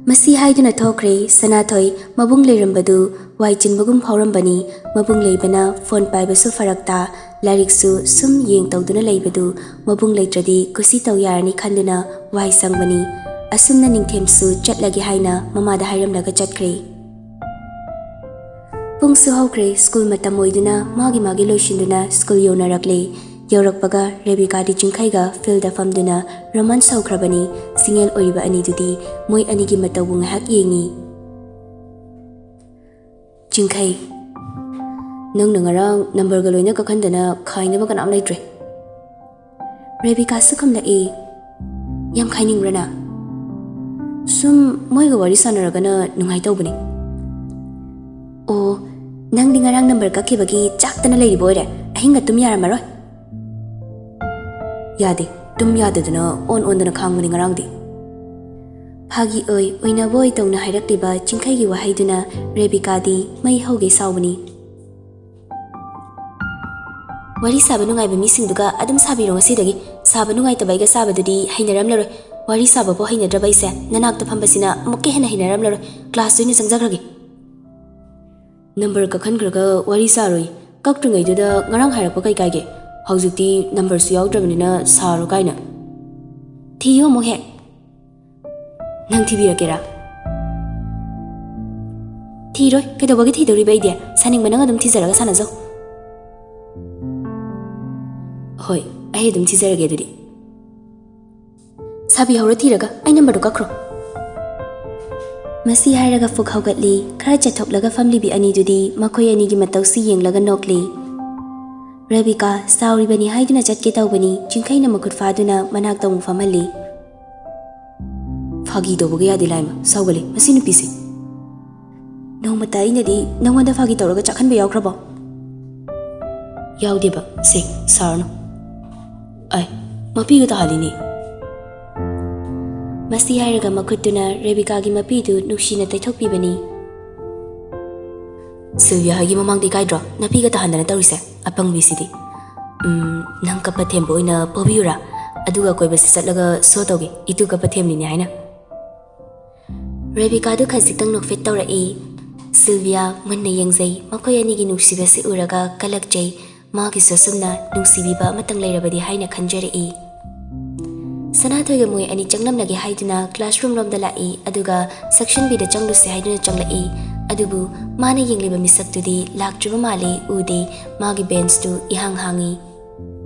ꯃꯁꯤ ꯍꯥꯏꯗꯨꯅ ꯊꯣꯛꯈ꯭ꯔꯦ꯫ ꯁꯅꯥꯊꯣꯏ ꯃꯕꯨꯡ ꯂꯩꯔꯝꯕꯗꯨ ꯋꯥꯏ ꯆꯤꯟꯕꯒꯨꯝ ꯐꯥꯎꯔꯝꯕꯅꯤ꯫ ꯃꯕꯨꯡ ꯂꯩꯕꯅ ꯐꯣꯟ ꯄꯥꯏꯕꯁꯨ ꯐꯔꯛ ꯇꯥ, ꯂꯥꯏꯔꯤꯛꯁꯨ ꯁꯨꯝ ꯌꯦꯡ ꯇꯧꯗꯨꯅ ꯂꯩꯕꯗꯨ ꯃꯕꯨꯡ ꯂꯩꯇ꯭ꯔꯗꯤ ꯀꯨꯁꯤ ꯇꯧ ꯌꯥꯔꯅꯤ ꯈꯟꯗꯨꯅ ꯋꯥꯏ ꯁꯪꯕꯅꯤ꯫ ꯑꯁꯨꯝꯅ ꯅꯤꯡꯊꯦꯝꯁꯨ ꯆꯠꯂꯒꯦ ꯍꯥꯏꯅ ꯃꯃꯥꯗ ꯍꯥꯏꯔꯝꯂꯒ ꯆꯠꯈ꯭ꯔꯦ꯫ ꯄꯨꯡꯁꯨ ꯍꯧꯈ꯭ꯔꯦ꯫ ꯁ꯭ꯀꯨꯜ ꯃꯇꯝ ꯑꯣꯏꯗꯨꯅ ꯃꯥꯒꯤ ꯃꯥꯒꯤ ꯂꯣꯏꯁꯤꯟꯗꯨꯅ ꯁ꯭ꯀꯨꯜ ꯌꯧꯅꯔꯛꯂꯦ꯫ ꯌꯧꯔꯛꯄꯒ ꯔꯦꯕꯤꯀꯥꯗꯤ ꯆꯤꯡꯈꯩꯒ ꯐꯤꯜꯗ ꯐꯝꯗꯨꯅ ꯔꯣꯃꯥꯟꯁ ꯍꯧꯈ꯭ꯔꯕꯅꯤ꯫ ꯁꯤꯡꯉꯦꯜ ꯑꯣꯏꯔꯤꯕ ꯑꯅꯤꯗꯨꯗꯤ ꯃꯣꯏ ꯑꯅꯤꯒꯤ ꯃꯇꯧꯕꯨ ꯉꯥꯏꯍꯥꯛ ꯌꯦꯡꯉꯤ꯫ "ꯆꯤꯡꯈꯩ, ꯅꯪꯅ ꯉꯔꯥꯡ ꯅꯝꯕꯔꯒ ꯂꯣꯏꯅ ꯀꯛꯍꯟꯗꯅ ꯈꯥꯏꯅꯕ ꯀꯅꯥꯝ ꯂꯩꯇ꯭ꯔꯦ꯫" ꯔꯦꯕꯤꯀꯥꯁꯨ ꯈꯨꯝꯂꯛꯏ, "ꯌꯥꯝ ꯈꯥꯏꯅꯤꯡꯕ꯭ꯔꯅ?" "ꯁꯨꯝ ꯃꯣꯏꯒ ꯋꯥꯔꯤ ꯁꯥꯟꯅꯔꯒꯅ ꯅꯨꯡꯉꯥꯏ ꯇꯧꯕꯅꯤ꯫" "ꯑꯣ, ꯅꯪꯗꯤ ꯉꯔꯥꯡ ꯅꯝꯕꯔ ꯀꯛꯈꯤꯕꯒꯤ ꯆꯥꯛꯇꯅ ꯂꯩꯔꯤꯕ ꯑꯣꯏꯔꯦ꯫ ꯑꯍꯤꯡꯒ ꯇꯨꯝ ꯌꯥꯔꯝꯃꯔꯣꯏ꯫" "ꯌꯥꯗꯦ, ꯇꯨꯝ ꯌꯥꯗꯗꯅ ꯑꯣꯟ ꯑꯣꯟꯗꯅ ꯈꯥꯡꯕꯅꯤ ꯉꯔꯥꯡꯗꯤ꯫" ꯐꯥꯒꯤ ꯑꯣꯏ ꯑꯣꯏꯅꯕ ꯑꯣꯏ ꯇꯧꯅ ꯍꯥꯏꯔꯛꯂꯤꯕ ꯆꯤꯡꯈꯩꯒꯤ ꯋꯥꯍꯩꯗꯨꯅ ꯔꯦꯕꯤꯀꯥꯗꯤ ꯃꯩ ꯍꯧꯒꯦ ꯁꯥꯎꯕꯅꯤ꯫ "ꯋꯥꯔꯤ ꯁꯥꯕ ꯅꯨꯡꯉꯥꯏꯕ ꯃꯤꯁꯤꯡꯗꯨꯒ ꯑꯗꯨꯝ ꯁꯥꯕꯤꯔꯣ ꯉꯁꯤꯗꯒꯤ꯫ ꯁꯥꯕ ꯅꯨꯡꯉꯥꯏꯇꯕ ꯑꯩꯒ ꯁꯥꯕꯗꯨꯗꯤ ꯍꯩꯅꯔꯝꯂꯔꯣꯏ꯫ ꯋꯥꯔꯤ ꯁꯥꯕꯕꯨ ꯍꯩꯅꯗ꯭ꯔꯕ ꯑꯩꯁꯦ ꯅꯅꯥꯛꯇ ꯐꯝꯕꯁꯤꯅ ꯑꯃꯨꯛꯀ ꯍꯦꯟꯅ ꯍꯩꯅꯔꯝꯂꯔꯣꯏ꯫ ꯀ꯭ꯂꯥꯁꯇ ꯑꯣꯏꯅ ꯆꯪꯖꯈ꯭ꯔꯒꯦ꯫" "ꯅꯝꯕꯔ ꯀꯛꯍꯟꯈ꯭ꯔꯒ ꯋꯥꯔꯤ ꯁꯥꯔꯣꯏ꯫ ꯀꯛꯇ꯭ꯔꯤꯉꯩꯗꯨꯗ ꯉꯔꯥꯡ ꯍꯥꯏꯔꯛꯄ ꯀꯩ ꯀꯥꯏꯒꯦ? ꯍꯧꯖꯤꯛꯇꯤ ꯅꯝꯕꯔꯁꯨ ꯌꯥꯎꯗ꯭ꯔꯕꯅꯤꯅ ꯁꯥꯔꯣ ꯀꯥꯏꯅ꯫" "ꯊꯤꯌꯣ ꯑꯃꯨꯛ ꯍꯦꯛ꯫" "ꯅꯪ ꯊꯤꯕꯤꯔꯛꯀꯦꯔꯥ?" "ꯊꯤꯔꯣꯏ, ꯀꯩꯗꯧꯕꯒꯤ ꯊꯤꯗꯣꯔꯤꯕ ꯑꯩꯗꯤ? ꯁꯥꯅꯤꯡꯕ ꯅꯪ ꯑꯗꯨꯝ ꯊꯤꯖꯔꯒ ꯁꯥꯟꯅꯖꯧ꯫" "ꯍꯣꯏ, ꯑꯩ ꯑꯗꯨꯝ ꯊꯤꯖꯔꯒꯦ ꯑꯗꯨꯗꯤ꯫" "ꯁꯥꯕꯤꯍꯧꯔꯣ ꯊꯤꯔꯒ, ꯑꯩ ꯅꯝꯕꯔꯗꯨ ꯀꯛꯈ꯭ꯔꯣ꯫" ꯃꯁꯤ ꯍꯥꯏꯔꯒ ꯐꯨꯛ ꯍꯧꯒꯠꯂꯤ꯫ ꯈꯔ ꯆꯠꯊꯣꯛꯂꯒ ꯐꯝꯂꯤꯕꯤ ꯑꯅꯤꯗꯨꯗꯤ ꯃꯈꯣꯏ ꯑꯅꯤꯒꯤ ꯃꯇꯧꯁꯤ ꯌꯦꯡꯂꯒ ꯅꯣꯛꯂꯤ꯫ ꯔꯦꯕꯤꯀꯥ ꯁꯥꯎꯔꯤꯕꯅꯤ ꯍꯥꯏꯗꯨꯅ ꯆꯠꯀꯦ ꯇꯧꯕꯅꯤ, ꯆꯤꯡꯈꯩꯅ ꯃꯈꯨꯠ ꯐꯥꯗꯨꯅ ꯃꯅꯥꯛꯇ ꯑꯃꯨꯛ ꯐꯝꯍꯜꯂꯤ꯫ "ꯐꯥꯒꯤ ꯇꯧꯕꯒ ꯌꯥꯗꯦ ꯂꯥꯏꯃ, ꯁꯥꯎꯒꯜꯂꯤ ꯃꯁꯤ ꯅꯨꯄꯤꯁꯦ꯫" "ꯅꯣꯡꯃꯇ ꯑꯩꯅꯗꯤ ꯅꯉꯣꯟꯗ ꯐꯥꯒꯤ ꯇꯧꯔꯒ ꯆꯥꯛꯍꯟꯕ ꯌꯥꯎꯈ꯭ꯔꯕꯣ?" "ꯌꯥꯎꯗꯦꯕ, ꯁꯦ, ꯁꯥꯔꯅꯨ꯫ ꯑꯩ ꯃꯄꯤꯒ ꯇꯥꯍꯜꯂꯤꯅꯦ꯫" ꯃꯁꯤ ꯍꯥꯏꯔꯒ ꯃꯈꯨꯠꯇꯨꯅ ꯔꯦꯕꯤꯀꯥꯒꯤ ꯃꯄꯤꯗꯨ ꯅꯨꯡꯁꯤꯅ ꯇꯩꯊꯣꯛꯄꯤꯕꯅꯤ꯫ "ꯁꯤꯜꯚꯤꯌꯥ ꯍꯣꯏꯒꯤ ꯃꯃꯥꯡꯗ ꯏꯀꯥꯏꯗ꯭ꯔꯣ ꯅꯄꯤꯒ ꯇꯥꯍꯟꯗꯅ ꯇꯧꯔꯤꯁꯦ? ꯑꯄꯪꯕꯤꯁꯤꯗꯤ꯫ ꯎꯝ, ꯅꯪ ꯀꯞꯄ ꯊꯦꯝꯕ ꯑꯣꯏꯅ ꯄꯣꯕꯤꯌꯨꯔꯥ? ꯑꯗꯨꯒ ꯀꯣꯏꯕꯁꯤ ꯆꯠꯂꯒ ꯁꯣ ꯇꯧꯒꯦ, ꯏꯇꯨ ꯀꯞꯄ ꯊꯦꯝꯂꯤꯅꯦ ꯍꯥꯏꯅ꯫" ꯔꯦꯕꯤꯀꯥꯗꯨ ꯈꯖꯤꯛꯇꯪ ꯅꯣꯛꯐꯦꯠ ꯇꯧꯔꯛꯏ꯫ ꯁꯤꯜꯚꯤꯌꯥ ꯃꯨꯟꯅ ꯌꯦꯡꯖꯩ꯫ ꯃꯈꯣꯏ ꯑꯅꯤꯒꯤ ꯅꯨꯡꯁꯤꯕꯁꯤ ꯎꯔꯒ ꯀꯂꯛꯆꯩ꯫ ꯃꯥꯒꯤꯁꯨ ꯑꯁꯨꯝꯅ ꯅꯨꯡꯁꯤꯕꯤꯕ ꯑꯃꯇꯪ ꯂꯩꯔꯕꯗꯤ ꯍꯥꯏꯅ ꯈꯟꯖꯔꯛꯏ꯫ ꯁꯅꯥꯊꯣꯏꯒ ꯃꯣꯏ ꯑꯅꯤ ꯆꯪꯂꯝꯂꯒꯦ ꯍꯥꯏꯗꯨꯅ classroom ꯔꯣꯝꯗ ꯂꯥꯛꯏ, ꯑꯗꯨꯒ section B ꯗ ꯆꯪꯂꯨꯁꯦ ꯍꯥꯏꯗꯨꯅ ꯆꯪꯂꯛꯏ꯫ ꯑꯗꯨꯕꯨ ꯃꯥꯅ ꯌꯦꯡꯂꯤꯕ ꯃꯤꯁꯛꯇꯨꯗꯤ ꯂꯥꯛꯇ꯭ꯔꯤꯕ ꯃꯥꯜꯂꯤ, ꯎꯗꯦ꯫ ꯃꯥꯒꯤ bench ꯇꯨ ꯏꯍꯥꯡ ꯍꯥꯡꯏ꯫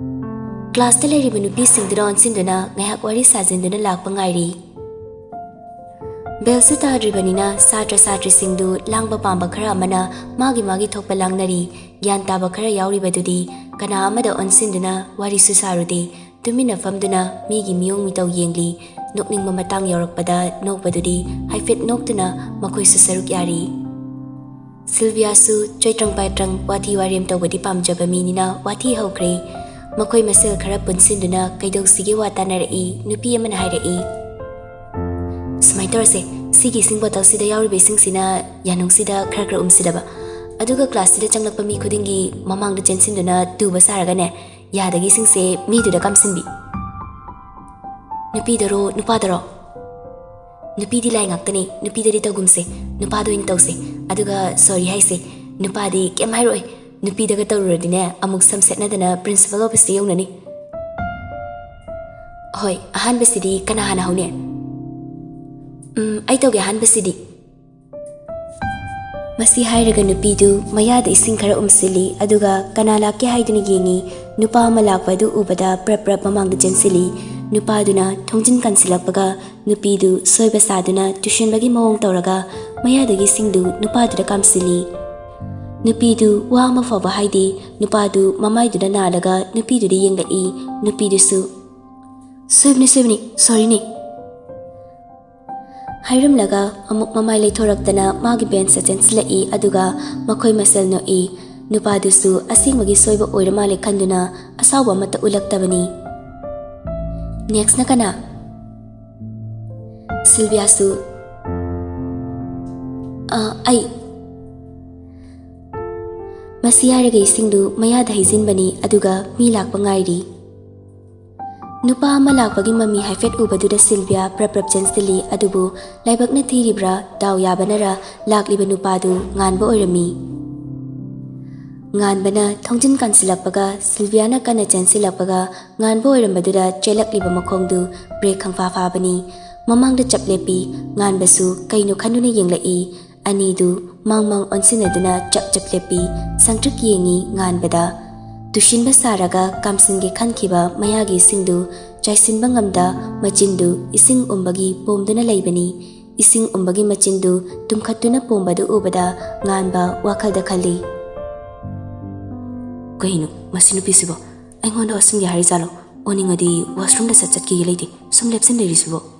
Class ꯇ ꯂꯩꯔꯤꯕ ꯅꯨꯄꯤꯁꯤꯡꯗꯨꯅ ꯑꯣꯟꯁꯤꯟꯗꯨꯅ ꯉꯥꯏꯍꯥꯛ ꯋꯥꯔꯤ ꯁꯥꯖꯤꯟꯗꯨꯅ ꯂꯥꯛꯄ ꯉꯥꯏꯔꯤ꯫ Bell ꯁꯨ ꯇꯥꯗ꯭ꯔꯤꯕꯅꯤꯅ ꯁꯥꯇ꯭ꯔ ꯁꯥꯇ꯭ꯔꯤꯁꯤꯡꯗꯨ ꯂꯥꯡꯕ ꯄꯥꯝꯕ ꯈꯔ ꯑꯃꯅ ꯃꯥꯒꯤ ꯃꯥꯒꯤ ꯊꯣꯛꯄ ꯂꯥꯡꯅꯔꯤ꯫ ꯒ꯭ꯌꯥꯟ ꯇꯥꯕ ꯈꯔ ꯌꯥꯎꯔꯤꯕꯗꯨꯗꯤ ꯀꯅꯥ ꯑꯃꯗ ꯑꯣꯟꯁꯤꯟꯗꯨꯅ ꯋꯥꯔꯤꯁꯨ ꯁꯥꯔꯨꯗꯦ꯫ ꯇꯨꯃꯤꯟꯅ ꯐꯝꯗꯨꯅ ꯃꯤꯒꯤ ꯃꯤꯑꯣꯡ ꯃꯤꯇꯧ ꯌꯦꯡꯂꯤ꯫ ꯅꯣꯛꯅꯤꯡꯕ ꯃꯇꯥꯡ ꯌꯥꯎꯔꯛꯄꯗ ꯅꯣꯛꯄꯗꯨꯗꯤ ꯍꯥꯏꯐꯦꯠ ꯅꯣꯛꯇꯨꯅ ꯃꯈꯣꯏꯁꯨ ꯁꯔꯨꯛ ꯌꯥꯔꯤ꯫ ꯁꯤꯜꯚꯤꯌꯥꯁꯨ ꯆꯣꯏꯇ꯭ꯔꯪ ꯄꯥꯏꯇ꯭ꯔꯪ ꯋꯥꯊꯤ ꯋꯥꯔꯦꯝ ꯇꯧꯕꯗꯤ ꯄꯥꯝꯖꯕ ꯃꯤꯅꯤꯅ ꯋꯥꯊꯤ ꯍꯧꯈ꯭ꯔꯦ꯫ ꯃꯈꯣꯏ ꯃꯁꯦꯜ ꯈꯔ ꯄꯨꯟꯁꯤꯟꯗꯨꯅ ꯀꯩꯗꯧꯁꯤꯒꯦ ꯋꯥ ꯇꯥꯅꯔꯛꯏ꯫ ꯅꯨꯄꯤ ꯑꯃꯅ ꯍꯥꯏꯔꯛꯏ, "ꯁꯨꯃꯥꯏꯅ ꯁꯨꯃꯥꯏꯅ ꯇꯧꯔꯁꯦ, ꯁꯤꯒꯤ ꯏꯁꯤꯡ ꯕꯣꯇꯜꯁꯤꯗ ꯌꯥꯎꯔꯤꯕ ꯏꯁꯤꯡꯁꯤꯅ ꯌꯥꯅꯨꯡꯁꯤꯗ ꯈꯔ ꯈꯔ ꯎꯝꯁꯤꯗꯕ, ꯑꯗꯨꯒ ꯀ꯭ꯂꯥꯁꯁꯤꯗ ꯆꯪꯂꯛꯄ ꯃꯤ ꯈꯨꯗꯤꯡꯒꯤ ꯃꯃꯥꯡꯗ ꯆꯦꯟꯁꯤꯟꯗꯨꯅ ꯇꯨꯕ ꯁꯥꯔꯒꯅꯦ, ꯌꯥꯗꯒꯤ ꯏꯁꯤꯡꯁꯦ ꯃꯤꯗꯨꯗ ꯀꯥꯝꯁꯤꯟꯕꯤ꯫ ꯅꯨꯄꯤꯗꯔꯣ, ꯅꯨꯄꯥꯗꯔꯣ? ꯅꯨꯄꯤꯗꯤ ꯂꯥꯏ ꯉꯥꯛꯇꯅꯦ, ꯅꯨꯄꯤꯗꯗꯤ ꯇꯧꯒꯨꯝꯁꯦ, ꯅꯨꯄꯥꯗ ꯑꯣꯏꯅ ꯇꯧꯁꯦ꯫ ꯑꯗꯨꯒ ꯁꯣꯔꯤ ꯍꯥꯏꯁꯦ, ꯅꯨꯄꯥꯗꯤ ꯀꯩꯝ ꯍꯥꯏꯔꯛꯑꯣꯏ꯫ ꯅꯨꯄꯤꯗꯒ ꯇꯧꯔꯨꯔꯗꯤꯅꯦ, ꯑꯃꯨꯛ ꯁꯝ ꯁꯦꯠꯅꯗꯅ ꯄ꯭ꯔꯤꯟꯁꯤꯄꯜ ꯑꯣꯐꯤꯁꯇ ꯌꯧꯅꯅꯤ꯫ ꯍꯣꯏ, ꯑꯍꯥꯟꯕꯁꯤꯗꯤ ꯀꯅꯥ ꯍꯥꯟꯅ ꯍꯧꯅꯤ? ꯎꯝ, ꯑꯩ ꯇꯧꯒꯦ ꯑꯍꯥꯟꯕꯁꯤꯗꯤ꯫ ꯃꯁꯤ ꯍꯥꯏꯔꯒ ꯅꯨꯄꯤꯗꯨ ꯃꯌꯥꯗ ꯏꯁꯤꯡ ꯈꯔ ꯎꯝꯁꯤꯜꯂꯤ, ꯑꯗꯨꯒ ꯀꯅꯥ ꯂꯥꯛꯀꯦ ꯍꯥꯏꯗꯨꯅ ꯌꯦꯡꯉꯤ꯫ ꯅꯨꯄꯥ ꯑꯃ ꯂꯥꯛꯄ ꯑꯗꯨ ꯎꯕꯗ ꯄ꯭ꯔꯞ ꯄ꯭ꯔꯞ ꯃꯃꯥꯡꯗ ꯆꯦꯟꯁꯤꯜꯂꯤ꯫ ꯅꯨꯄꯥꯗꯨꯅ ꯊꯣꯡꯖꯤꯟ ꯀꯟꯁꯤꯜꯂꯛꯄꯒ ꯅꯨꯄꯤꯗꯨ ꯁꯣꯏꯕ ꯁꯥꯗꯨꯅ ꯇꯨꯁꯤꯟꯕꯒꯤ ꯃꯑꯣꯡ ꯇꯧꯔꯒ ꯃꯌꯥꯗꯒꯤ ꯏꯁꯤꯡꯗꯨ ꯅꯨꯄꯥꯗꯨꯗ ꯀꯥꯝꯁꯤꯜꯂꯤ꯫ ꯅꯨꯄꯤꯗꯨ ꯋꯥ ꯑꯃ ꯐꯥꯎꯕ ꯍꯥꯏꯗꯦ꯫ ꯅꯨꯄꯥꯗꯨ ꯃꯃꯥꯏꯗꯨꯗ ꯅꯥꯜꯂꯒ ꯅꯨꯄꯤꯗꯨꯗ ꯌꯦꯡꯂꯛꯏ꯫ ꯅꯨꯄꯤꯗꯨꯁꯨ, "ꯁꯣꯏꯕꯅꯤ, ꯁꯣꯏꯕꯅꯤ, ꯁꯣꯔꯤꯅꯤ"꯫ ꯍꯥꯏꯔꯝꯂꯒ ꯑꯃꯨꯛ ꯃꯃꯥꯏ ꯂꯩꯊꯣꯔꯛꯇꯅ ꯃꯥꯒꯤ ꯕꯦꯟꯁꯇ ꯆꯦꯟꯁꯤꯜꯂꯛꯏ, ꯑꯗꯨꯒ ꯃꯈꯣꯏ ꯃꯁꯦꯜ ꯅꯣꯛꯏ꯫ ꯅꯨꯄꯥꯗꯨꯁꯨ ꯑꯁꯦꯡꯕꯒꯤ ꯁꯣꯏꯕ ꯑꯣꯏꯔ ꯃꯥꯜꯂꯦ ꯈꯟꯗꯨꯅ ꯑꯁꯥꯎꯕ ꯑꯃꯠꯇ ꯎꯠꯂꯛꯇꯕꯅꯤ꯫ ꯅꯦꯛꯁꯅ ꯀꯅꯥ? ꯁꯤꯜꯚꯤꯌꯥꯁꯨ, "ꯑ, ꯑꯩ"꯫ ꯃꯁꯤ ꯍꯥꯏꯔꯒ ꯏꯁꯤꯡꯗꯨ ꯃꯌꯥꯗ ꯍꯩꯖꯤꯟꯕꯅꯤ, ꯑꯗꯨꯒ ꯃꯤ ꯂꯥꯛꯄ ꯉꯥꯏꯔꯤ꯫ ꯅꯨꯄꯥ ꯑꯃ ꯂꯥꯛꯄꯒꯤ ꯃꯃꯤ ꯍꯥꯏꯐꯦꯠ ꯎꯕꯗꯨꯗ ꯁꯤꯜꯚꯤꯌꯥ ꯄ꯭ꯔꯞ ꯄ꯭ꯔꯞ ꯆꯦꯟꯁꯤꯜꯂꯤ, ꯑꯗꯨꯕꯨ ꯂꯥꯏꯕꯛꯅ ꯊꯤꯔꯤꯕ꯭ꯔꯥ, ꯗꯥꯎ ꯌꯥꯕꯅꯔ, ꯂꯥꯛꯂꯤꯕ ꯅꯨꯄꯥꯗꯨ ꯉꯥꯟꯕ ꯑꯣꯏꯔꯝꯃꯤ꯫ ꯉꯥꯟꯕꯅ ꯊꯣꯡꯖꯤꯟ ꯀꯥꯟꯁꯤꯜꯂꯛꯄꯒ, ꯁꯤꯜꯚꯤꯌꯥꯅ ꯀꯟꯅ ꯆꯦꯟꯁꯤꯜꯂꯛꯄꯒ, ꯉꯥꯟꯕ ꯑꯣꯏꯔꯝꯕꯗꯨꯗ ꯆꯦꯜꯂꯛꯂꯤꯕ ꯃꯈꯣꯡꯗꯨ ꯕ꯭ꯔꯦꯛ ꯈꯪꯐꯥ ꯐꯥꯕꯅꯤ꯫ ꯃꯃꯥꯡꯗ ꯆꯞ ꯂꯦꯞꯄꯤ꯫ ꯉꯥꯟꯕꯁꯨ ꯀꯩꯅꯣ ꯈꯟꯗꯨꯅ ꯌꯦꯡꯂꯛꯏ꯫ ꯑꯅꯤꯗꯨ ꯃꯥꯡ ꯃꯥꯡ ꯑꯣꯟꯁꯤꯟꯅꯗꯨꯅ ꯆꯞ ꯆꯞ ꯂꯦꯞꯄꯤ꯫ ꯁꯪꯇ꯭ꯔꯤꯛ ꯌꯦꯡꯉꯤ ꯉꯥꯟꯕꯗ꯫ ꯇꯨꯁꯤꯟꯕ ꯁꯥꯔꯒ ꯀꯥꯝꯁꯤꯟꯒꯦ ꯈꯟꯈꯤꯕ ꯃꯌꯥꯒꯤ ꯏꯁꯤꯡꯗꯨ ꯆꯥꯏꯁꯤꯟꯕ ꯉꯝꯗ ꯃꯆꯤꯟꯗꯨ ꯏꯁꯤꯡ ꯎꯝꯕꯒꯤ ꯄꯣꯝꯗꯨꯅ ꯂꯩꯕꯅꯤ꯫ ꯏꯁꯤꯡ ꯎꯝꯕꯒꯤ ꯃꯆꯤꯟꯗꯨ ꯇꯨꯝꯈꯠꯇꯨꯅ ꯄꯣꯝꯕꯗꯨ ꯎꯕꯗ ꯉꯥꯟꯕ ꯋꯥꯈꯜꯗ ꯈꯜꯂꯤ, "ꯀꯩꯅꯣ ꯃꯁꯤ ꯅꯨꯄꯤꯁꯤꯕꯣ? ꯑꯩꯉꯣꯟꯗ ꯑꯣꯠꯁꯤꯟꯒꯦ ꯍꯥꯏꯔꯤꯖꯥꯠꯂꯣ? ꯑꯣꯅꯤꯡꯉꯗꯤ ꯋꯥꯁꯔꯨꯝꯗ ꯆꯠ ꯆꯠꯈꯤꯒꯦ ꯂꯩꯇꯦ, ꯁꯨꯝ ꯂꯦꯞꯁꯤꯟ ꯂꯩꯔꯤꯁꯤꯕꯣ?"